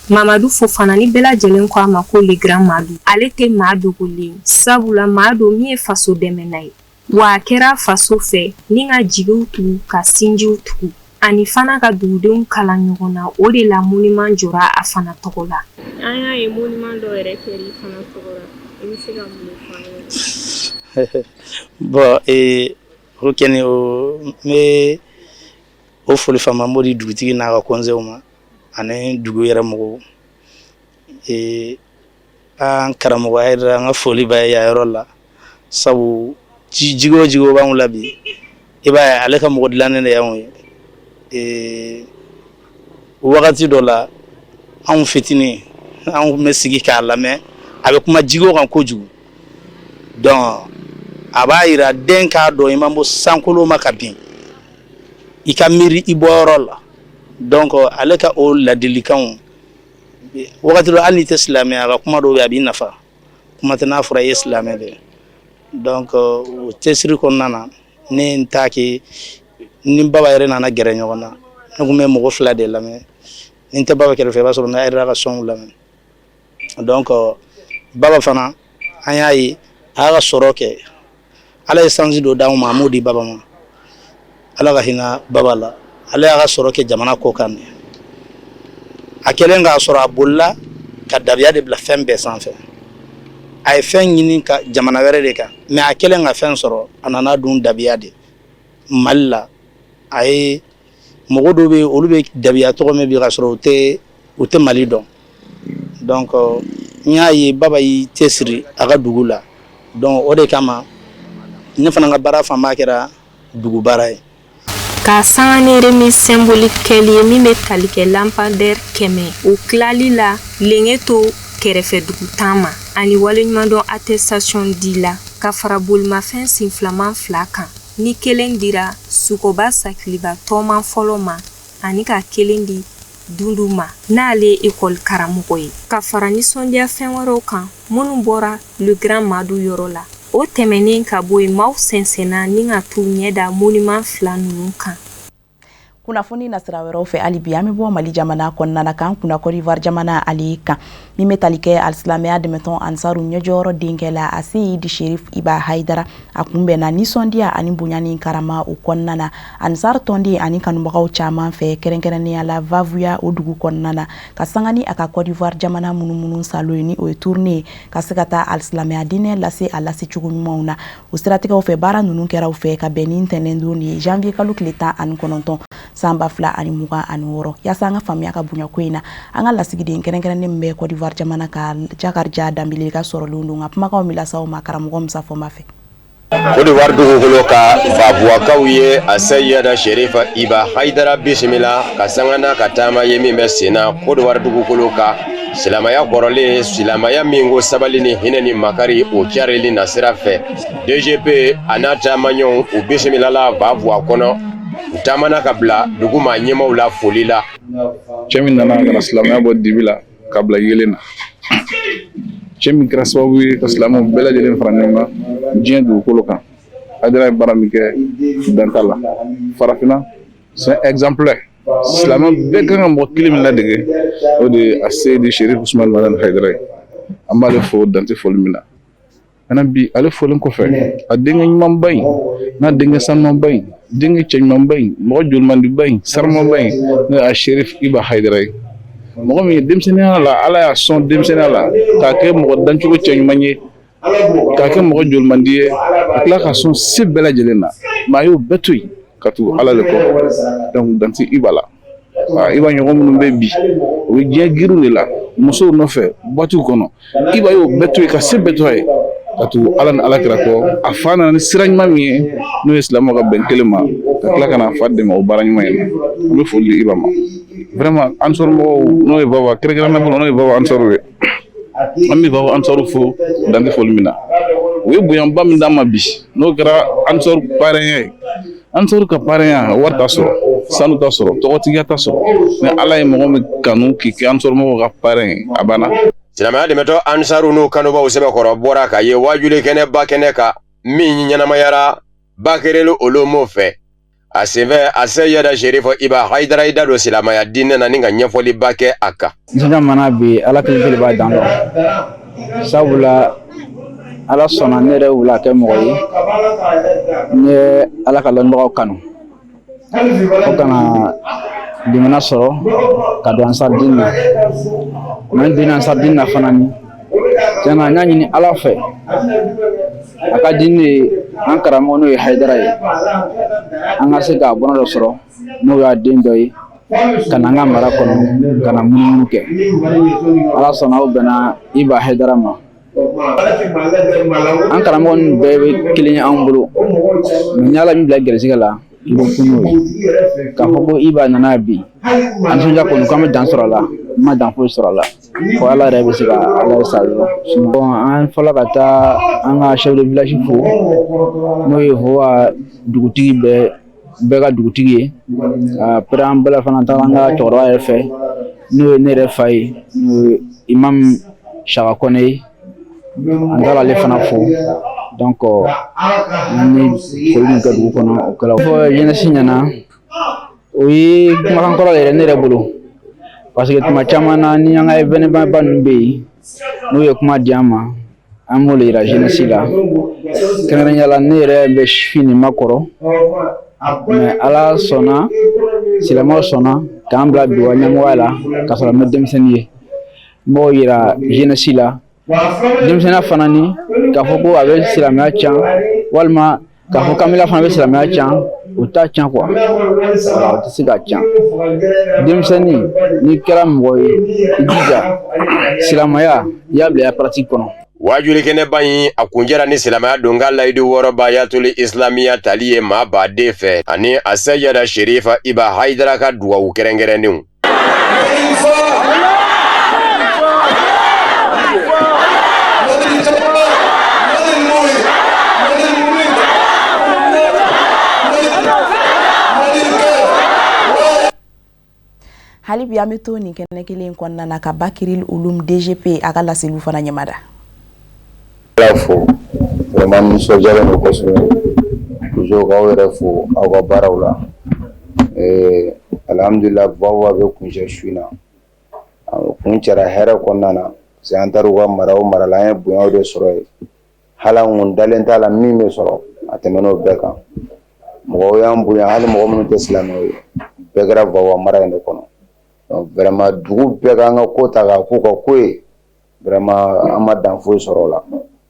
Speaker 19: Mamadu Fofana, ni bɛɛ lajɛlen ko a ma ko le grand Madu, ale tɛ maa dogolen, sabula maa don min ye faso dɛmɛna ye, wa a kɛra faso fɛ ni ka jigiw tugu, ka sinjiw tugu, ani fana ka dugudenw kalan ɲɔgɔn na. O de la monument jɔra a fana tɔgɔ la.
Speaker 22: An y'a ye monument dɔ yɛrɛ kɛra i fana tɔgɔ la, i bɛ se ka mun fɔ an ye?
Speaker 21: Bon, o kɛni, o n bɛ o foli fanba n b'o di dugutigi n'a ka conseil ma ani dugu yɛrɛ mɔgɔw. An karamɔgɔ yɛrɛ, an ka foli b'a ye yan yɔrɔ la, sabu jigi o jigi b'anw la bi, i b'a ye ale ka mɔgɔ dilannen de y'anw ye. Wagati dɔ la, anw fitinin, anw tun bɛ sigi k'a lamɛn, a bɛ kuma jigo kan kojugu. Donc a b'a yira den k'a dɔn i ma bɔ sankolo ma ka bin, i ka miiri i bɔyɔrɔ la. Donc ale ka o ladilikanw, wagati dɔ hali n'i tɛ silamɛ, a ka kuma dɔw bɛ a b'i nafa, kuma tɛ n'a fɔra i ye silamɛ de. Donc o cɛsiri kɔnɔna na, ne n t'a kɛ ni baba yɛrɛ nana gɛrɛ ɲɔgɔn na, ne tun bɛ mɔgɔ fila de lamɛn. Ni n tɛ baba kɛrɛfɛ, i b'a sɔrɔ n bɛ yɛrɛ ka sɔnw lamɛn. Donc baba fana, an y'a ye a y'a ka sɔrɔ kɛ, Ala ye sanji dɔ d'anw ma, an m'o di baba ma. Ala ka hinɛ baba la. Ale y'a ka sɔrɔ kɛ jamana kɔ kan de. A kɛlen k'a sɔrɔ, a bolila ka dabiya de bila fɛn bɛɛ sanfɛ. A ye fɛn ɲini ka jamana wɛrɛ de kan, mais a kɛlen ka fɛn sɔrɔ, a nana dun dabiya de Mali la. A ye Mɔgɔ dɔw bɛ yen, olu bɛ dabiya tɔgɔ mɛn bi ka sɔrɔ u tɛ Mali dɔn. Donc n y'a ye Baba y'i cɛsiri a ka dugu la. Donc o de kama ne fana ka baara fanba kɛra dugu baara ye.
Speaker 19: Ka sanga ni remise symbolique kɛli ye min bɛ tali kɛ lampadaire 100 o tilali la Lengeto kɛrɛfɛ dugu 10 ma, ani waleɲumandɔn attestation di la ka fara bolimafɛn senfilaman fila kan, ni kelen dira Sukoba Sakiliba tɔman fɔlɔ ma ani ka kelen di Dundu ma, n'ale ye ekɔli karamɔgɔ ye, ka fara nisɔndiya fɛn wɛrɛw kan minnu bɔra Le Grand Madu yɔrɔ la. O tɛmɛnen ka bɔ yen, maaw sɛnsɛnna ni ka t'u ɲɛ da monument fila ninnu kan.
Speaker 1: Kunnafoni nasira wɛrɛw fɛ, hali bi an bɛ bɔ Mali jamana kɔnɔna na k'an kunna Côte d'Ivoire jamana ale kan, min bɛ tali kɛ alisilamɛya dɛmɛtɔn Ansaru ɲɛjɔyɔrɔ denkɛ la, Aseyidi Sherif Iba Hayidara. A kunbɛnna nisɔndiya ani bonya ni karama o kɔnɔna na Ansar tɔnden ani kanubagaw caman fɛ, kɛrɛnkɛrɛnnenya la Vavuya o dugu kɔnɔna na, ka sanga ni a ka Côte d'Ivoire jamana munumunu salo ye, ni o ye tournée ye, ka se ka taa alisilamɛya diinɛ lase a lase cogo ɲumanw na. O siratigɛw fɛ, baara ninnu kɛra u fɛ ka bɛn ni ntɛnɛn don de ye, janvier kalo tile 19 san 2026. Yaasa an ka faamuya ka bonya ko in na, an ka lasigiden kɛrɛnkɛrɛnnen min bɛ Côte d'Ivoire jamana ka, Jakarija Danbele ka sɔrɔlen don, nka kumakanw bɛ lase aw ma karamɔgɔ Musa Fɔnba fɛ.
Speaker 4: Côte d'Ivoire dugukolo ka, Fabuwakaw ye Aseyida Sherifa Iba Hayidara bisimila ka sanga n'a ka taama ye min bɛ sen na Côte d'Ivoire dugukolo kan. Silamɛya kɔrɔlen, silamɛya min ko sabali ni hinɛ ni makari, o carili nasira fɛ, DGP a n'a taamaɲɔgɔnw, u bisimilala Vavuwa kɔnɔ. U taamana ka bila dugu maa ɲɛmaw la foli la.
Speaker 5: Cɛ min nana ka na silamɛya bɔ dibi la ka bila yelen na, cɛ min kɛra sababu ye ka silamɛw bɛɛ lajɛlen fara ɲɔgɔn kan diɲɛ dugukolo kan, Hayidara ye baara min kɛ, dan t'a la. Farafinna, c'est un exemplaire. Silamɛ bɛɛ kan ka mɔgɔ kelen min ladege, o de ye Aseyidi Sherif Usman Madani Hayidara ye. An b'ale fo dante foli min na. Maintenant bi, ale folen kɔfɛ, a denkɛ ɲumanba in n'a denkɛ sanumanba in, denkɛ cɛ ɲumanba in, mɔgɔ jolimandiba in, sanumanba in, n'o ye a Sherif Iba Hayidara ye, mɔgɔ min ye denmisɛnninya la, Ala y'a sɔn denmisɛnninya la k'a kɛ mɔgɔ dancogo cɛ ɲuman ye, k'a kɛ mɔgɔ jolimandi ye, ka tila ka sɔn se bɛɛ lajɛlen na. Mais a y'o bɛɛ to yen ka tugu Ala de kɔ. Donc danti Iba la. Iba ɲɔgɔn minnu bɛ bi, o bɛ diɲɛ girinw de la, musow nɔfɛ, boîtew kɔnɔ. Iba y'o bɛɛ to yen ka se bɛɛ to a ye ka tugu Ala ni Ala kira kɔ. A fa nana ni sira ɲuman min ye, n'o ye silamɛw ka bɛn kelen ma, ka tila ka na fa dɛmɛ o baara ɲuman in na. An bɛ foli di Iba ma vraiment. Ansar mɔgɔw, n'o ye Baba kɛrɛnkɛrɛnnenya bolo, n'o ye Baba Ansaru ye, an bɛ Baba Ansaru fo dante foli min na. U ye bonyanba min d'an ma bi, n'o kɛra Ansaru parrain ye. Ansaru ka parrain, wari t'a sɔrɔ, sanu t'a sɔrɔ, tɔgɔtigiya t'a sɔrɔ. Ni Ala ye mɔgɔ min kanu k'i kɛ Ansaru mɔgɔw ka parrain ye, a banna.
Speaker 4: Silamɛya dɛmɛtɔ Ansaru n'u kanubaw sɛbɛkɔrɔ bɔra ka ye wajuli kɛnɛba kɛnɛ kan min ɲɛnamayara Bakerelu Olomo fɛ. A senfɛ, Aseyida Sherifo Iba Hayidara i da don silamɛya diinɛ na ni ka ɲɛfɔliba kɛ a kan.
Speaker 23: Nisɔndiya mana bi, Ala kelen pe de b'a dan dɔn, sabula Ala sɔnna ne yɛrɛ wula kɛ mɔgɔ ye. N ye Ala ka lɔnnibagaw kanu fo ka na limaniya sɔrɔ ka don Ansar dine na. Mɛ n donna Ansar dine na fana, ni tiɲɛna, n y'a ɲini Ala fɛ a ka di ne ye, an karamɔgɔ n'o ye Hayidara ye, an ka se k'a bɔnna dɔ sɔrɔ, n'o y'a den dɔ ye, ka na an ka mara kɔnɔ ka na munumunu kɛ. Ala sɔnna, o bɛnna Iba Hayidara ma. An karamɔgɔ ninnu bɛɛ bɛ kelen ye anw bolo, mɛ ni Ala min bila gɛrɛsɛgɛ la, i bɛ kun n'o ye. K'a fɔ ko Iba nana bi, an nisɔndiya kɔni k'an bɛ dan sɔrɔ a la, n ma dan foyi sɔrɔ a la, fo Ala yɛrɛ bɛ se ka Ala ye sa dɔrɔn. Bon, an fɔlɔ ka taa an ka chef de village fo, n'o ye Voa dugutigi bɛɛ bɛɛ ka dugutigi ye. Après, an bɛɛ fana taara an ka cɛkɔrɔba yɛrɛ fɛ, n'o ye ne yɛrɛ fa ye, n'o ye imam Saka Kɔnɛ ye. An taara ale fana fo. Donc an ye foli min kɛ dugu kɔnɔ, o kɛra fɔ jeunesse ɲɛna. O ye kumakan kɔrɔ yɛrɛ ne yɛrɛ bolo, parce que tuma caman na, ni an ka événement ba ninnu bɛ yen, n'u ye kuma di an ma, an b'o de yira jeunesse la. Kɛrɛnkɛrɛnnenya la, ne yɛrɛ bɛ fin nin makɔrɔ, mais Ala sɔnna, silamɛw sɔnna k'an bila bi wa ɲɛmɔgɔya la k'a sɔrɔ n bɛ denmisɛnnin ye. N b'o yira jeunesse la, denmisɛnninya fana ni k'a fɔ ko a bɛ silamɛya can, walima k'a fɔ kamila fana bɛ silamɛya can. O t'a tiɲɛ quoi, o tɛ se k'a tiɲɛ. Denmisɛnnin, n'i kɛra mɔgɔ ye, i jija silamɛya, i y'a bila i ka pratique kɔnɔ.
Speaker 4: Waajulikɛnɛba in a kuncɛra ni silamɛya donka layidu wɔɔrɔ bayatuli islamiya tali ye maa baden fɛ ani a sɛyɛda sherifa Iba Hayidara ka dugawu kɛrɛnkɛrɛnnenw.
Speaker 1: Hali bi an bɛ to nin kɛnɛ kelen kɔnɔna na ka Bakiril Ulum DGP a ka laseliw fana ɲɛmada.
Speaker 3: Ala fo, vraiment nisɔndiyalen don kosɛbɛ toujours k'aw yɛrɛ fo aw ka baaraw la. Alhamdulillah, Voa bɛ kuncɛ su in na, a kuncɛra hɛrɛ kɔnɔna na, parce que an taara u ka mara o mara la, an ye bonyaw de sɔrɔ yen. Hali an kun dalen t'a la min bɛ sɔrɔ, a tɛmɛn'o bɛɛ kan. Mɔgɔw y'an bonya, hali mɔgɔ minnu tɛ silamɛw ye, bɛɛ kɛra Voa mara in de kɔnɔ. Donc vraiment dugu bɛɛ k'an ka ko ta k'a k'u ka ko ye. Vraiment an ma dan foyi sɔrɔ o la.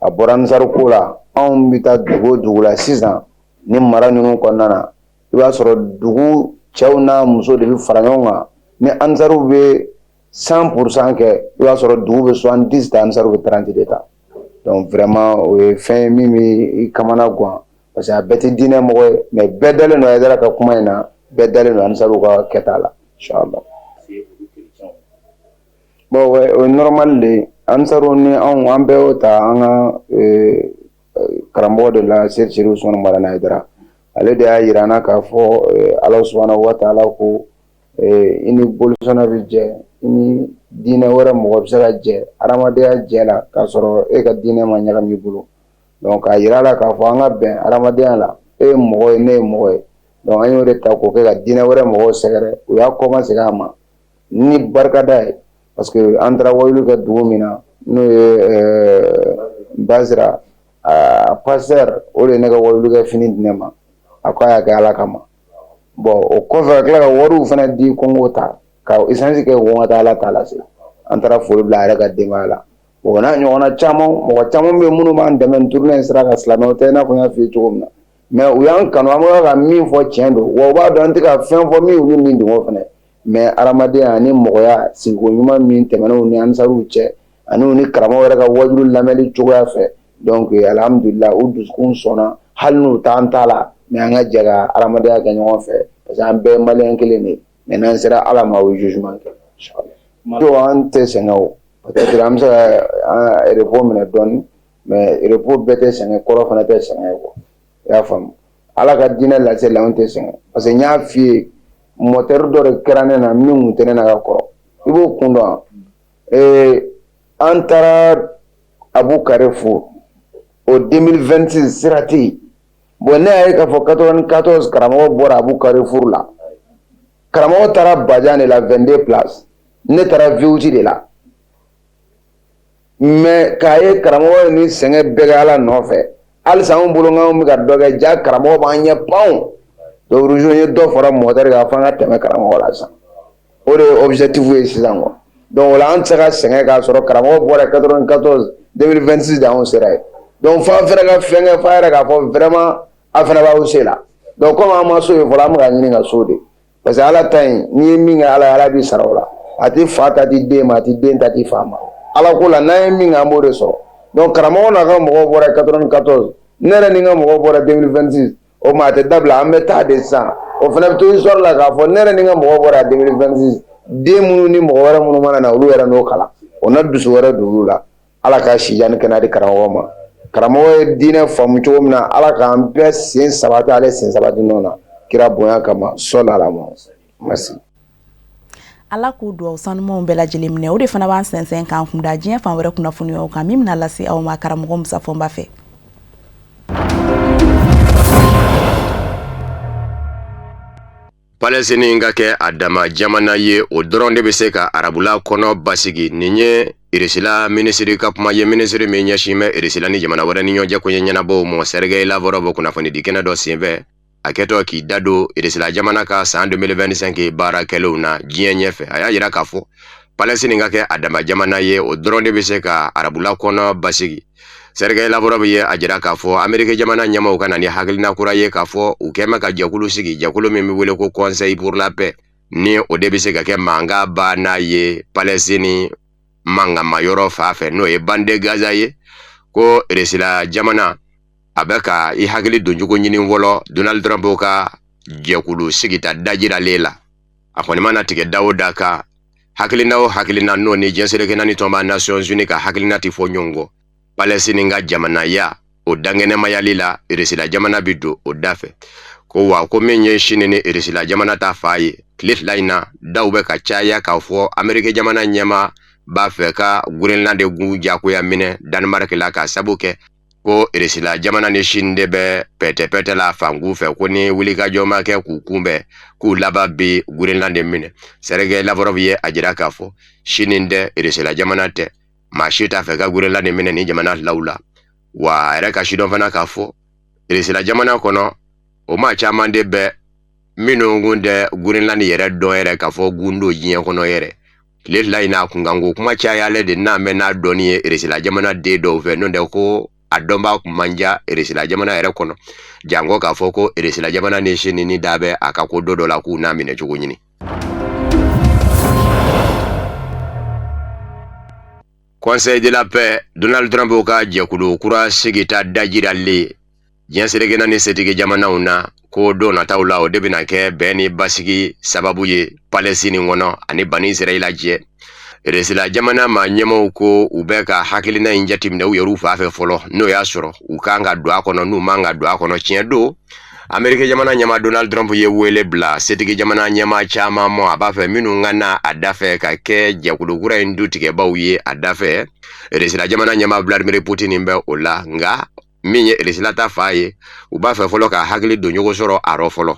Speaker 3: A bɔra Ansar ko la, anw bɛ taa dugu o dugu la sisan ni mara ninnu kɔnɔna na, i b'a sɔrɔ dugu cɛw n'a muso de bɛ fara ɲɔgɔn kan. Ni Ansaruw bɛ 100% kɛ, i b'a sɔrɔ dugu bɛ 70 ta, Ansaruw bɛ 30 de ta. Donc vraiment o ye fɛn ye min bɛ i kamana gan, parce que a bɛɛ tɛ diinɛ mɔgɔ ye, mais bɛɛ dalen don Hayidara ka kuma in na, bɛɛ dalen don Ansaruw ka kɛta la, inchallah. Bon, ouais, o ye normal de ye. Ansaruw ni anw, an bɛɛ y'o ta an ka karamɔgɔ de la, Seyidi Serifu Usumani Madani Hayidara. Ale de y'a jira an na k'a fɔ Ala subahana wa taala ko i ni bolisɔnna bɛ jɛ, i ni diinɛ wɛrɛ mɔgɔ bɛ se ka jɛ adamadenya jɛ la k'a sɔrɔ e ka diinɛ ma ɲagami i bolo. Donc k'a jira a la k'a fɔ an ka bɛn adamadenya la, e ye mɔgɔ ye, ne ye mɔgɔ ye. Donc an y'o de ta k'o kɛ ka diinɛ wɛrɛ mɔgɔw sɛgɛrɛ, u y'a kɔmasegin a ma ni barikada ye, parce que an taara wajuli kɛ dugu min na, n'o ye Basira, a pasteur o de ye ne ka wajuli kɛ fini di ne ma, a ko a y'a kɛ Ala kama. Bon, o kɔfɛ ka tila ka wariw fana di ko n k'o ta ka essence kɛ ko n ka taa Ala ta lase. An taara foli bila a yɛrɛ ka denbaya la. O n'a ɲɔgɔnna caman, mɔgɔ caman bɛ minnu b'an dɛmɛ nin tournée in sira kan, silamɛw tɛ, i n'a fɔ n y'a f'i ye cogo min na, mais u y'an kanu, an bɛ ka min fɔ tiɲɛ don, wa u b'a dɔn an tɛ ka fɛn fɔ min y'olu ni dungɔ fana. Mais adamadenya ani mɔgɔya sigiko ɲuman min tɛmɛn'u ni ansaruw cɛ ani u ni karamɔgɔ yɛrɛ ka wajulu lamɛnni cogoya fɛ, donc alhamdulillah, u dusukun sɔnna, hali n'u t'an ta la, mais an ka jɛ ka adamadenya kɛ ɲɔgɔn fɛ, parce que an bɛɛ ye maliyɛn kelen de ye. Mais n'an sera Ala ma, o ye jugement kɛ, inchallah. An tɛ sɛgɛn o, peut-être an bɛ se ka repos minɛ dɔɔni, mais repos bɛɛ tɛ sɛgɛn, kɔrɔ fana tɛ sɛgɛn quoi, i y'a faamu. Ala ka diinɛ laseli la, anw tɛ sɛgɛn, parce que n y'a f'i ye, moteur dɔ de kɛra ne na min kun tɛ ne na ka kɔrɔ, i b'o kun dɔn. An taara Abu Carrefour o 2026, sira tɛ yen. Bon, ne y'a ye k'a fɔ 94 karamɔgɔ bɔra Abu Carrefour la, karamɔgɔ taara Bajan de la 22 place, ne taara VUT de la. Mais k'a ye karamɔgɔ ye ni sɛgɛn bɛɛ kɛ Ala nɔfɛ, halisa anw bolo k'anw bɛ ka dɔ kɛ, ja karamɔgɔ b'an ɲɛ panw. Donc n ye dɔ fara moteur kan f'an ka tɛmɛ karamɔgɔ la sisan, o de ye objectif ye sisan quoi. Donc o la an tɛ se ka sɛgɛn k'a sɔrɔ karamɔgɔ bɔra 94, 2026 de anw sera yen. Donc f'an fɛnɛ ka fɛn kɛ f'a yɛrɛ k'a fɔ vraiment a fana b'aw se la. Donc comme an ma so ye fɔlɔ, an bɛ ka ɲini ka so de, parce que Ala ta in, n'i ye min kɛ Ala ye, Ala b'i sara o la. A tɛ fa ta di den ma, a tɛ den ta di fa ma. Ala ko la, n'an ye min kɛ, an b'o de sɔrɔ. Donc karamɔgɔ n'a ka mɔgɔw bɔra 94, ne yɛrɛ ni n ka mɔgɔw bɔra 2026, o ma a tɛ dabila, an bɛ taa de sisan. O fana bɛ to histoire la k'a fɔ ne yɛrɛ ni n ka mɔgɔw bɔra 2026, den minnu ni mɔgɔ wɛrɛ minnu mana na, olu yɛrɛ n'o kalan, o na dusu wɛrɛ don olu la. Ala ka sijan ni kɛnɛya di karamɔgɔ ma. Karamɔgɔ ye diinɛ faamu cogo min na, Ala k'an bɛɛ sen sabati ale sen sabati nɔ na, kira bonya kama, sɔli ala ma. Merci.
Speaker 1: Ala k'u dugawu sanumanw bɛɛ lajɛlen minɛ. O de fana b'an sɛnsɛn k'an kunda diɲɛ fan wɛrɛ kunnafoniyaw kan min bɛna lase aw ma karamɔgɔ Musa Fɔnba fɛ.
Speaker 4: Palestine ka kɛ a dama jamana ye, o dɔrɔn de bɛ se ka arabula kɔnɔ basigi. Nin ye Irisila minisiri ka kuma ye, minisiri min ɲɛsin bɛ Irisila ni jamana wɛrɛ ni ɲɔgɔn cɛ koɲɛ ɲɛnabɔw ma, Sergei Lavrov, kunnafonidi kɛnɛ dɔ senfɛ, a kɛtɔ k'i da don Irisila jamana ka san 2025 baara kɛlenw na diɲɛ ɲɛfɛ. A y'a jira k'a fɔ Palestine ka kɛ a dama jamana ye, o dɔrɔn de bɛ se ka arabula kɔnɔ basigi. Sergei Lavrov ye a jira k'a fɔ Ameriki jamana ɲɛmaaw ka na ni hakilina kura ye k'a fɔ u kɛn bɛ ka jɛkulu sigi, jɛkulu min bɛ wele ko Conseil pour la paix, ni o de bɛ se ka kɛ mankan banna ye Palestine mankanma yɔrɔ fan fɛ, n'o ye bande de Gaza ye. Ko Irisila jamana a bɛ ka i hakili doncogo ɲini fɔlɔ Donald Trump ka jɛkulu sigita dajiralen la. A kɔni mana tigɛ da o da kan, hakilina o hakilina n'o ni diɲɛ seleke naani tɔnba Nations Unies ka hakilina tɛ fɔ ɲɔgɔn kɔ Palestine ka jamanaya o dankɛnɛmayali la, Irisila jamana bɛ don o da fɛ. Ko wa ko min ye Sini ni Irisila jamana ta fa ye, tile fila in na daw bɛ ka caya k'a fɔ Ameriki jamana ɲɛmaa b'a fɛ ka Groenland gun jagoya minɛ Danemark la, k'a sabu kɛ ko Irisila jamana ni Sini de bɛ pɛtɛpɛtɛ la fankun fɛ, ko ni wulikajɔ ma kɛ k'u kunbɛn, k'u laban bɛ Groenland minɛ. Sergei Lavrov ye a jira k'a fɔ Sini tɛ, Irisila jamana tɛ, maa si t'a fɛ ka Groenland minɛ ni jamana filaw la. Wa a yɛrɛ ka sidɔn fana k'a fɔ Irisila jamana kɔnɔ o maa caman de bɛ minnu kun tɛ Groenland yɛrɛ dɔn yɛrɛ k'a fɔ gun don diɲɛ kɔnɔ yɛrɛ. Tile fila in na kunkanko kuma cayalen de n'a mɛn n'a dɔnni ye Irisila jamana den dɔw fɛ, n'o tɛ ko a dɔnbaa kun man ca Irisila jamana yɛrɛ kɔnɔ, janko k'a fɔ ko Irisila jamana ni Sini ni da bɛ a ka ko dɔ la k'u n'a minɛ cogo ɲini. Conseil de la paix, Donald Trump ka jɛkulu kura sigita dajiralen diɲɛ seleke naani setigi jamanaw na, ko don nataw la o de bɛna kɛ bɛn ni basigi sababu ye Palestine kɔnɔ ani Bani Israɛla cɛ. Irisila jamana maa ɲɛmaaw ko u bɛ ka hakilina in jateminɛ u yɛrɛw fan fɛ fɔlɔ, n'o y'a sɔrɔ u kan ka don a kɔnɔ n'u man ka don a kɔnɔ. Tiɲɛ don, Ameriki jamana ɲɛmaa Donald Trump ye wele bila setigi jamana ɲɛmaa caman ma, a b'a fɛ minnu ka na a da fɛ ka kɛ jɛkulu kura in dutigɛbaw ye a da fɛ. Irisila jamana ɲɛmaa Vladimir Putin bɛ o la, nka min ye Irisila ta fa ye, u b'a fɛ fɔlɔ ka hakili don ɲɔgɔn sɔrɔ a rɔ fɔlɔ,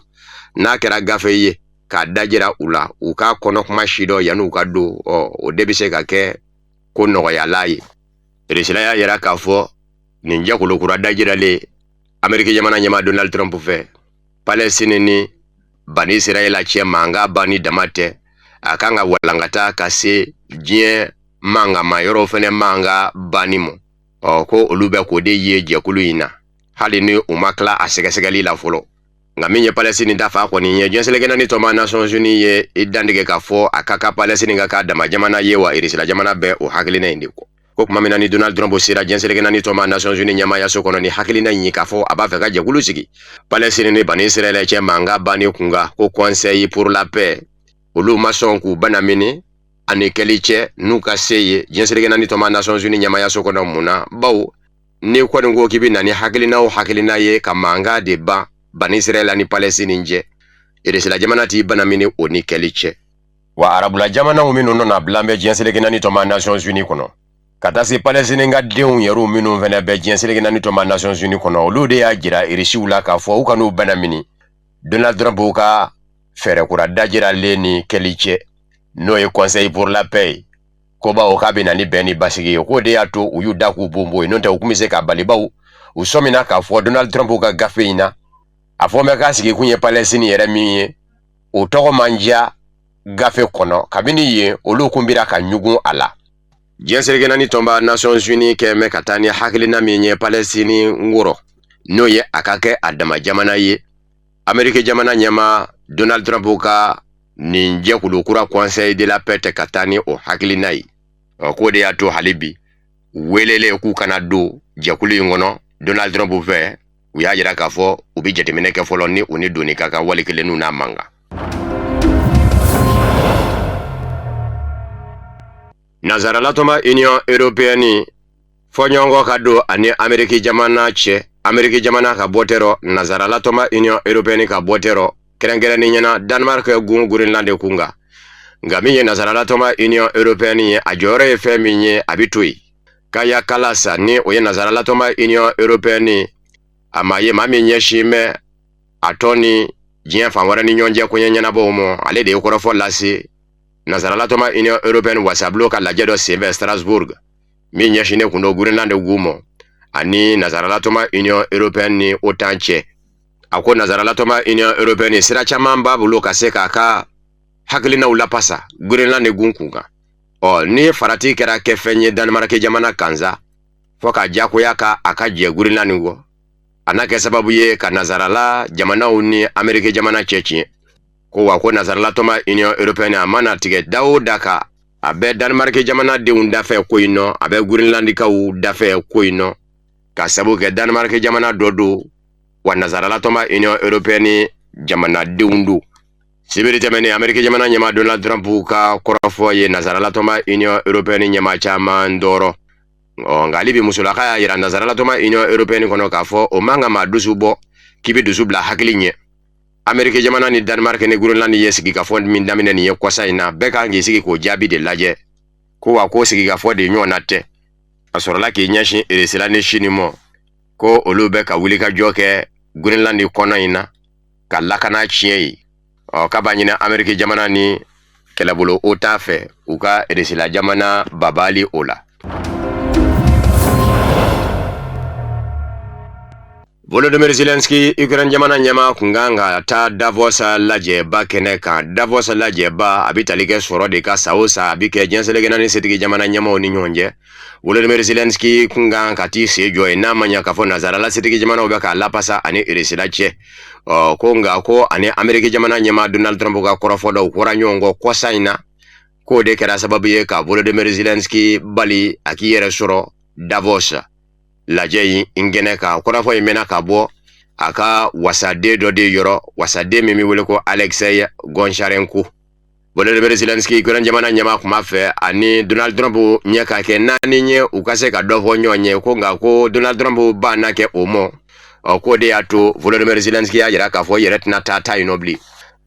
Speaker 4: n'a kɛra gafe ye k'a dajira u la, u k'a kɔnɔ kuma sidɔn yanni u ka don. Ɔ o de bɛ se ka kɛ ko nɔgɔyala ye. Irisila y'a yira k'a fɔ nin jɛkulu kura dajiralen Ameriki jamana ɲɛmaa Donald Trump fɛ, Palestine ni Bani Israɛla cɛ mankan banni dama tɛ, a kan ka walankata ka se diɲɛ mankanma yɔrɔw fɛnɛ mankan banni ma. Ɔ ko olu bɛ k'o de ye jɛkulu in na, hali ni u ma tila a sɛgɛsɛgɛli la fɔlɔ. Nka min ye Palestine ta fa kɔni ye, diɲɛ seleke naani tɔnba Nations Unies ye i dantigɛ k'a fɔ a ka kan Palestine ka k'a dama jamana ye, wa Irisila jamana bɛ o hakilina in de kɔ. Ko tuma min na ni Donald Trump sera diɲɛ seleke naani tɔnba Nations Unies ɲɛmaayaso kɔnɔ ni hakilina in ye k'a fɔ a b'a fɛ ka jɛkulu sigi Palestine ni Bani Israɛl cɛ mankan banni kunkan, ko Conseil pour la paix, olu ma sɔn k'u banamini ani kɛli cɛ n'u ka se ye diɲɛ seleke naani tɔnba Nations Unies ɲɛmaayaso kɔnɔ. Mun na? Bawo n'i kɔni ko k'i bɛ na ni hakilina o hakilina ye ka mankan de ban Bani Israɛl ni Palestine cɛ, Irisila jamana t'i banamini o ni kɛli cɛ. Wa arabula jamanaw minnu nɔ nabilan bɛ diɲɛ seleke naani tɔnba Nations Unies kɔnɔ, ka taa se Palestine ka denw yɛrɛw minnu fana bɛ diɲɛ seleke naani tɔnba Nations Unies kɔnɔ, olu de y'a jira Irisiw la k'a fɔ u kan'u banamini Donald Trump ka fɛɛrɛ kura dajiralen ni kɛli cɛ, n'o ye Conseil pour la paix ye, ko bawo k'a bɛ na ni bɛn ni basigi ye. K'o de y'a to u y'u da k'u bonbon yen, n'o tɛ u tun bɛ se k'a bali, bawo u sɔmina k'a fɔ Donald Trump ka gafe in na, a fɔ bɛ k'a sigikun ye Palestine yɛrɛ min ye, o tɔgɔ man diya gafe kɔnɔ. Kabini yen olu kun bira ka ɲugun a la. Diɲɛ seleke naani tɔnba Nations Unies kɛn bɛ ka taa ni hakilina min ye Palestine wɔrɔ, n'o ye a ka kɛ a dama jamana ye, Ameriki jamana ɲɛmaa Donald Trump ka nin jɛkulu kura Conseil de la paix tɛ ka taa ni o hakilina ye. Ɔ k'o de y'a to hali bi welelen k'u kana don jɛkulu in kɔnɔ Donald Trump fɛ, u y'a jira k'a fɔ u bɛ jateminɛ kɛ fɔlɔ ni u ni donni ka kan wali kelen n'u n'a man kan. Nansaralatɔnba Union européenne fɔɲɔgɔnkɔ ka don ani Ameriki jamana cɛ, Ameriki jamana ka bɔ tɛ rɔ, Nansaralatɔnba Union européenne ka bɔ tɛ rɔ, kɛrɛnkɛrɛnnenya na Danemark gun Groenland kun kan. Nka min ye Nansaralatɔnba Union européenne ye, a jɔyɔrɔ ye fɛn min ye, a bɛ to yen. Kaja Kallas, ni o ye Nansaralatɔnba Union européenne a maa ye, maa min ɲɛsin bɛ a tɔn ni diɲɛ fan wɛrɛ ni ɲɔgɔn cɛ koɲɛ ɲɛnabɔw ma, ale de ye kɔrɔfɔ lase Nansaralatɔnba Union européenne wasabulon ka lajɛ dɔ senfɛ Strasbourg, min ɲɛsinnen kun don Groenland gun ma ani Nansaralatɔnba Union européenne ni OTAN cɛ. A ko Nansaralatɔnba Union européenne sira caman b'a bolo ka se k'a ka hakilinaw lapasa Groenland gun kun kan. Ɔ ni farati kɛra kɛfɛn ye Danemark jamana kan sa, fɔ ka diyagoya ka a ka jɛ Groenland kɔ, a na kɛ sababu ye ka nazarala jamanaw ni Ameriki jamana cɛ tiɲɛ. Ko wa ko nazarala tɔnba Union européenne a mana tigɛ da o da kan, a bɛ Danemark jamana denw dafɛ ko in nɔ, a bɛ Groenlandikaw dafɛ ko in nɔ, ka sabu kɛ Danemark jamana dɔ don, wa nazarala tɔnba Union européenne jamanadenw don. Sibiri tɛmɛnen, Ameriki jamana ɲɛmaa Donald Trump ka kɔrɔfɔ ye nazarala tɔnba Union européenne ɲɛmaa caman tɔɔrɔ. Ɔ nka hali bi musolaka y'a yira nazarala tɔnba Union européenne kɔnɔ k'a fɔ o man ka maa dusu bɔ k'i bɛ dusu bila hakili ɲɛ. Ameriki jamana ni Danemark ni Groenland ye sigikafɔ min daminɛ nin ye kɔsa in na, bɛɛ kan k'i sigi k'o jaabi de lajɛ. Ko wa ko sigikafɔ de ɲɔgɔnna tɛ. A sɔrɔla k'i ɲɛsin Irisila ni Sini mɔ, ko olu bɛ ka wulikajɔ kɛ Groenland kɔnɔ in na ka lakana tiɲɛ ye. Ɔ k'a b'a ɲini Ameriki jamana ni kɛlɛbolo OTAN fɛ u ka Irisila jamana babali o la. Volodymyr Zelensky, Ukraine jamana ɲɛmaa kun kan ka taa Davos lajɛba kɛnɛ kan. Davos lajɛba a bɛ tali kɛ sɔrɔ de kan san o san, a bɛ kɛ diɲɛ seleke naani setigi jamana ɲɛmaaw ni ɲɔgɔn cɛ. Volodymyr Zelensky kun kan ka t'i sen jɔ yen, n'a ma ɲɛ k'a fɔ nazarala setigi jamanaw bɛ k'a lapasa ani Irisila cɛ. Ɔ ko nka ko ani Ameriki jamana ɲɛmaa Donald Trump ka kɔrɔfɔ dɔw fɔra ɲɔgɔn kɔ kɔsa in na, k'o de kɛra sababu ye ka Volodymyr Zelensky bali a k'i yɛrɛ sɔrɔ Davos lajɛ in kɛnɛ kan. Kɔrɔfɔ in mɛnna ka bɔ a ka wasaden dɔ de yɔrɔ, wasaden min bɛ wele ko Alexei Goncharenko. Volodymyr Zelensky, Ukraine jamana ɲɛmaa, kun b'a fɛ ani Donald Trump ɲɛ ka kɛ naani ye, u ka se ka dɔ fɔ ɲɔgɔn ye. Ko nka ko Donald Trump banna kɛ o mɔ. Ɔ k'o de y'a to Volodymyr Zelensky y'a jira k'a fɔ yɛrɛ tɛna taa yen nɔ bilen.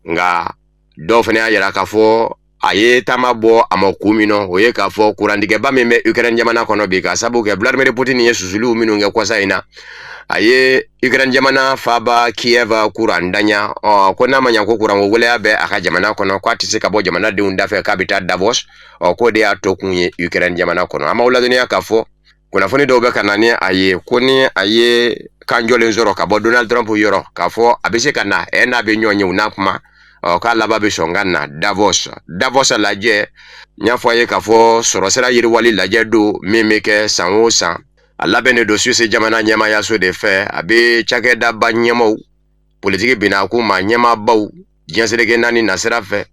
Speaker 4: Nka dɔw fana y'a jira k'a fɔ a ye taama bɔ a ma kun min nɔ, o ye k'a fɔ kurantigɛba min bɛ Ukraine jamana kɔnɔ bi, ka sabu kɛ Vladimir Putin ye susuliw minnu kɛ kɔsa in na, a ye Ukraine jamana faaba Kiev kuran danya. Ɔ ko n'a ma ɲa ko kuranko gɛlɛya bɛ a ka jamana kɔnɔ, k'a tɛ se ka bɔ jamanadenw dafɛ k'a bɛ taa Davos. Ɔ k'o de y'a to kun ye Ukraine jamana kɔnɔ. An b'aw ladɔnniya k'a fɔ kunnafoni dɔw bɛ ka na ni a ye ko ni a ye kan jɔlen sɔrɔ ka bɔ Donald Trump yɔrɔ k'a fɔ a bɛ se ka na ɛ n'a bɛ ɲɔgɔn ye u n'a kuma, ɔ k'a laban bɛ sɔn ka na Davos. Davos lajɛ, n y'a fɔ a ye k'a fɔ sɔrɔsira yiriwali lajɛ don min bɛ kɛ san o san. A labɛnnen don Suisse jamana ɲɛmaayaso de fɛ. A bɛ cakɛdaba ɲɛmaaw, politiki binakun maa ɲɛmaabaw, diɲɛ seleke naani nasira fɛ,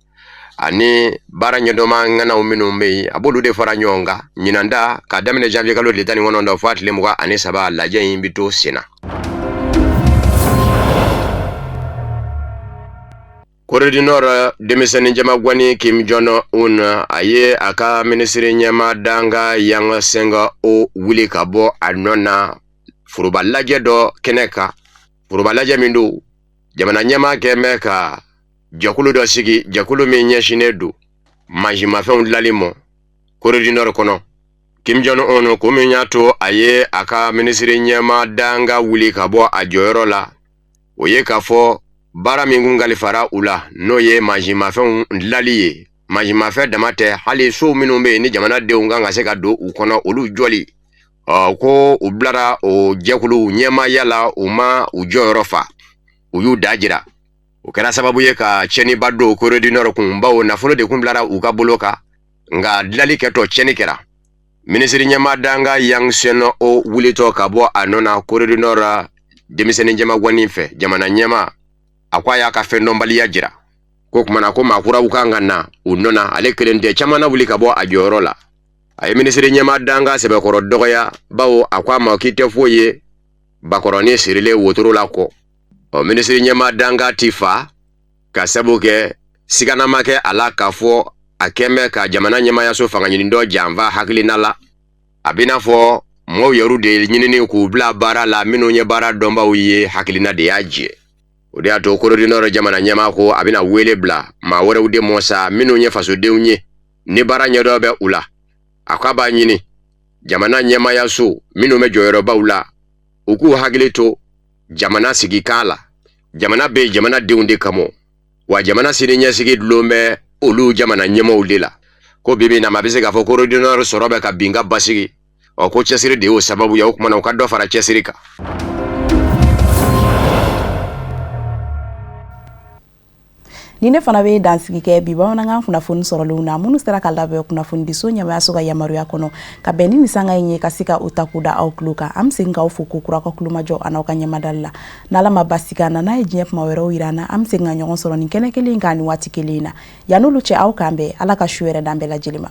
Speaker 4: ani baara ɲɛdɔnma ŋanaw minnu bɛ yen, a b'olu de fara ɲɔgɔn kan. Ɲinan ta, k'a daminɛ janvier kalo tile 19 fo a tile 23, lajɛ in bɛ to sen na. Corée du Nord denmisɛnnin jamagwani Kim Jong Un, a ye a ka minisiri ɲɛmaa dankan Yang Seng O wuli ka bɔ a nɔ na foroba lajɛ dɔ kɛnɛ kan. Foroba lajɛ min don, jamana ɲɛmaa kɛn bɛ ka jɛkulu dɔ sigi, jɛkulu min ɲɛsinnen don mansinmafɛnw dilanli ma Corée du Nord kɔnɔ. Kim Jong Un, ko min y'a to a ye a ka minisiri ɲɛmaa dankan wuli ka bɔ a jɔyɔrɔ la, o ye k'a fɔ baara min kun kalifara u la, n'o ye mansinmafɛnw dilali ye. Mansinmafɛn dama tɛ, hali sow minnu bɛ yen ni jamanadenw kan ka se ka don u kɔnɔ, olu jɔli. Ɔ ko u bilara o jɛkulu ɲɛmaaya la, u ma u jɔyɔrɔ fa, u y'u da jira. O kɛra sababu ye ka tiɲɛniba don Corée du Nord kun, bawo nafolo de kun bilara u ka bolo kan, nka dilali kɛtɔ tiɲɛni kɛra. Minisiri ɲɛmaa dankan Yang Seng O wulitɔ ka bɔ a nɔ na Corée du Nord denmisɛnnin jamagwanin fɛ, jamana ɲɛmaa a ko a y'a ka fɛndɔnbaliya jira, ko kumana ko maa kuraw kan ka na u nɔ na, ale kelen tɛ, caman na wuli ka bɔ a jɔyɔrɔ la. A ye minisiri ɲɛmaa dankan sɛbɛkɔrɔ dɔgɔya, bawo a ko a ma k'i tɛ foyi ye bakɔrɔnin sirilen wotoro la kɔ. Ɔ minisiri ɲɛmaa dankan ti fa, ka sabu kɛ sigana ma kɛ a la k'a fɔ a kɛn bɛ ka jamana ɲɛmaayaso fanga ɲini dɔ janfa hakilina la. A b'i n'a fɔ mɔgɔw yɛrɛ de ɲinini k'u bila baara la minnu ye baara dɔnbaw ye, hakilina de y'a jɛ. O de y'a to Corée du Nord jamana ɲɛmaa ko a bɛna wele bila maa wɛrɛw de mɔ sa, minnu ye fasodenw ye ni baara ɲɛdɔn bɛ u la. A ko a b'a ɲini jamana ɲɛmaayaso minnu bɛ jɔyɔrɔbaw la, u k'u hakili to jamana sigikan la. Jamana bɛ jamanadenw de kama, wa jamana sini ɲɛsigi dulon bɛ olu jamana ɲɛmaaw de la. Ko bi bi na, a bɛ se k'a fɔ Corée du Nord sɔrɔ bɛ ka bin ka basigi. Ɔ ko cɛsiri de y'o sababu ye, o kumana u ka dɔ fara cɛsiri kan.
Speaker 1: Ni ne fana bɛ dansigi kɛ bi bamanankan kunnafoni sɔrɔlenw na, minnu sera ka labɛn kunnafonidiso ɲɛmayaso ka yamaruya kɔnɔ ka bɛn ni nin sanga in ye, ka se ka o ta k'o da aw tulo kan. An bɛ segin k'aw fo ko kura ka kulomajɔ an'aw ka ɲɛmadali la. N'Ala ma basi k'an na, n'a ye diɲɛ kuma wɛrɛw yira an na, an bɛ segin ka ɲɔgɔn sɔrɔ nin kɛnɛ kelen kan nin waati kelen in na. Yan'olu cɛ, aw k'an bɛn. Ala ka su hɛrɛ d'an bɛɛ lajɛlen ma.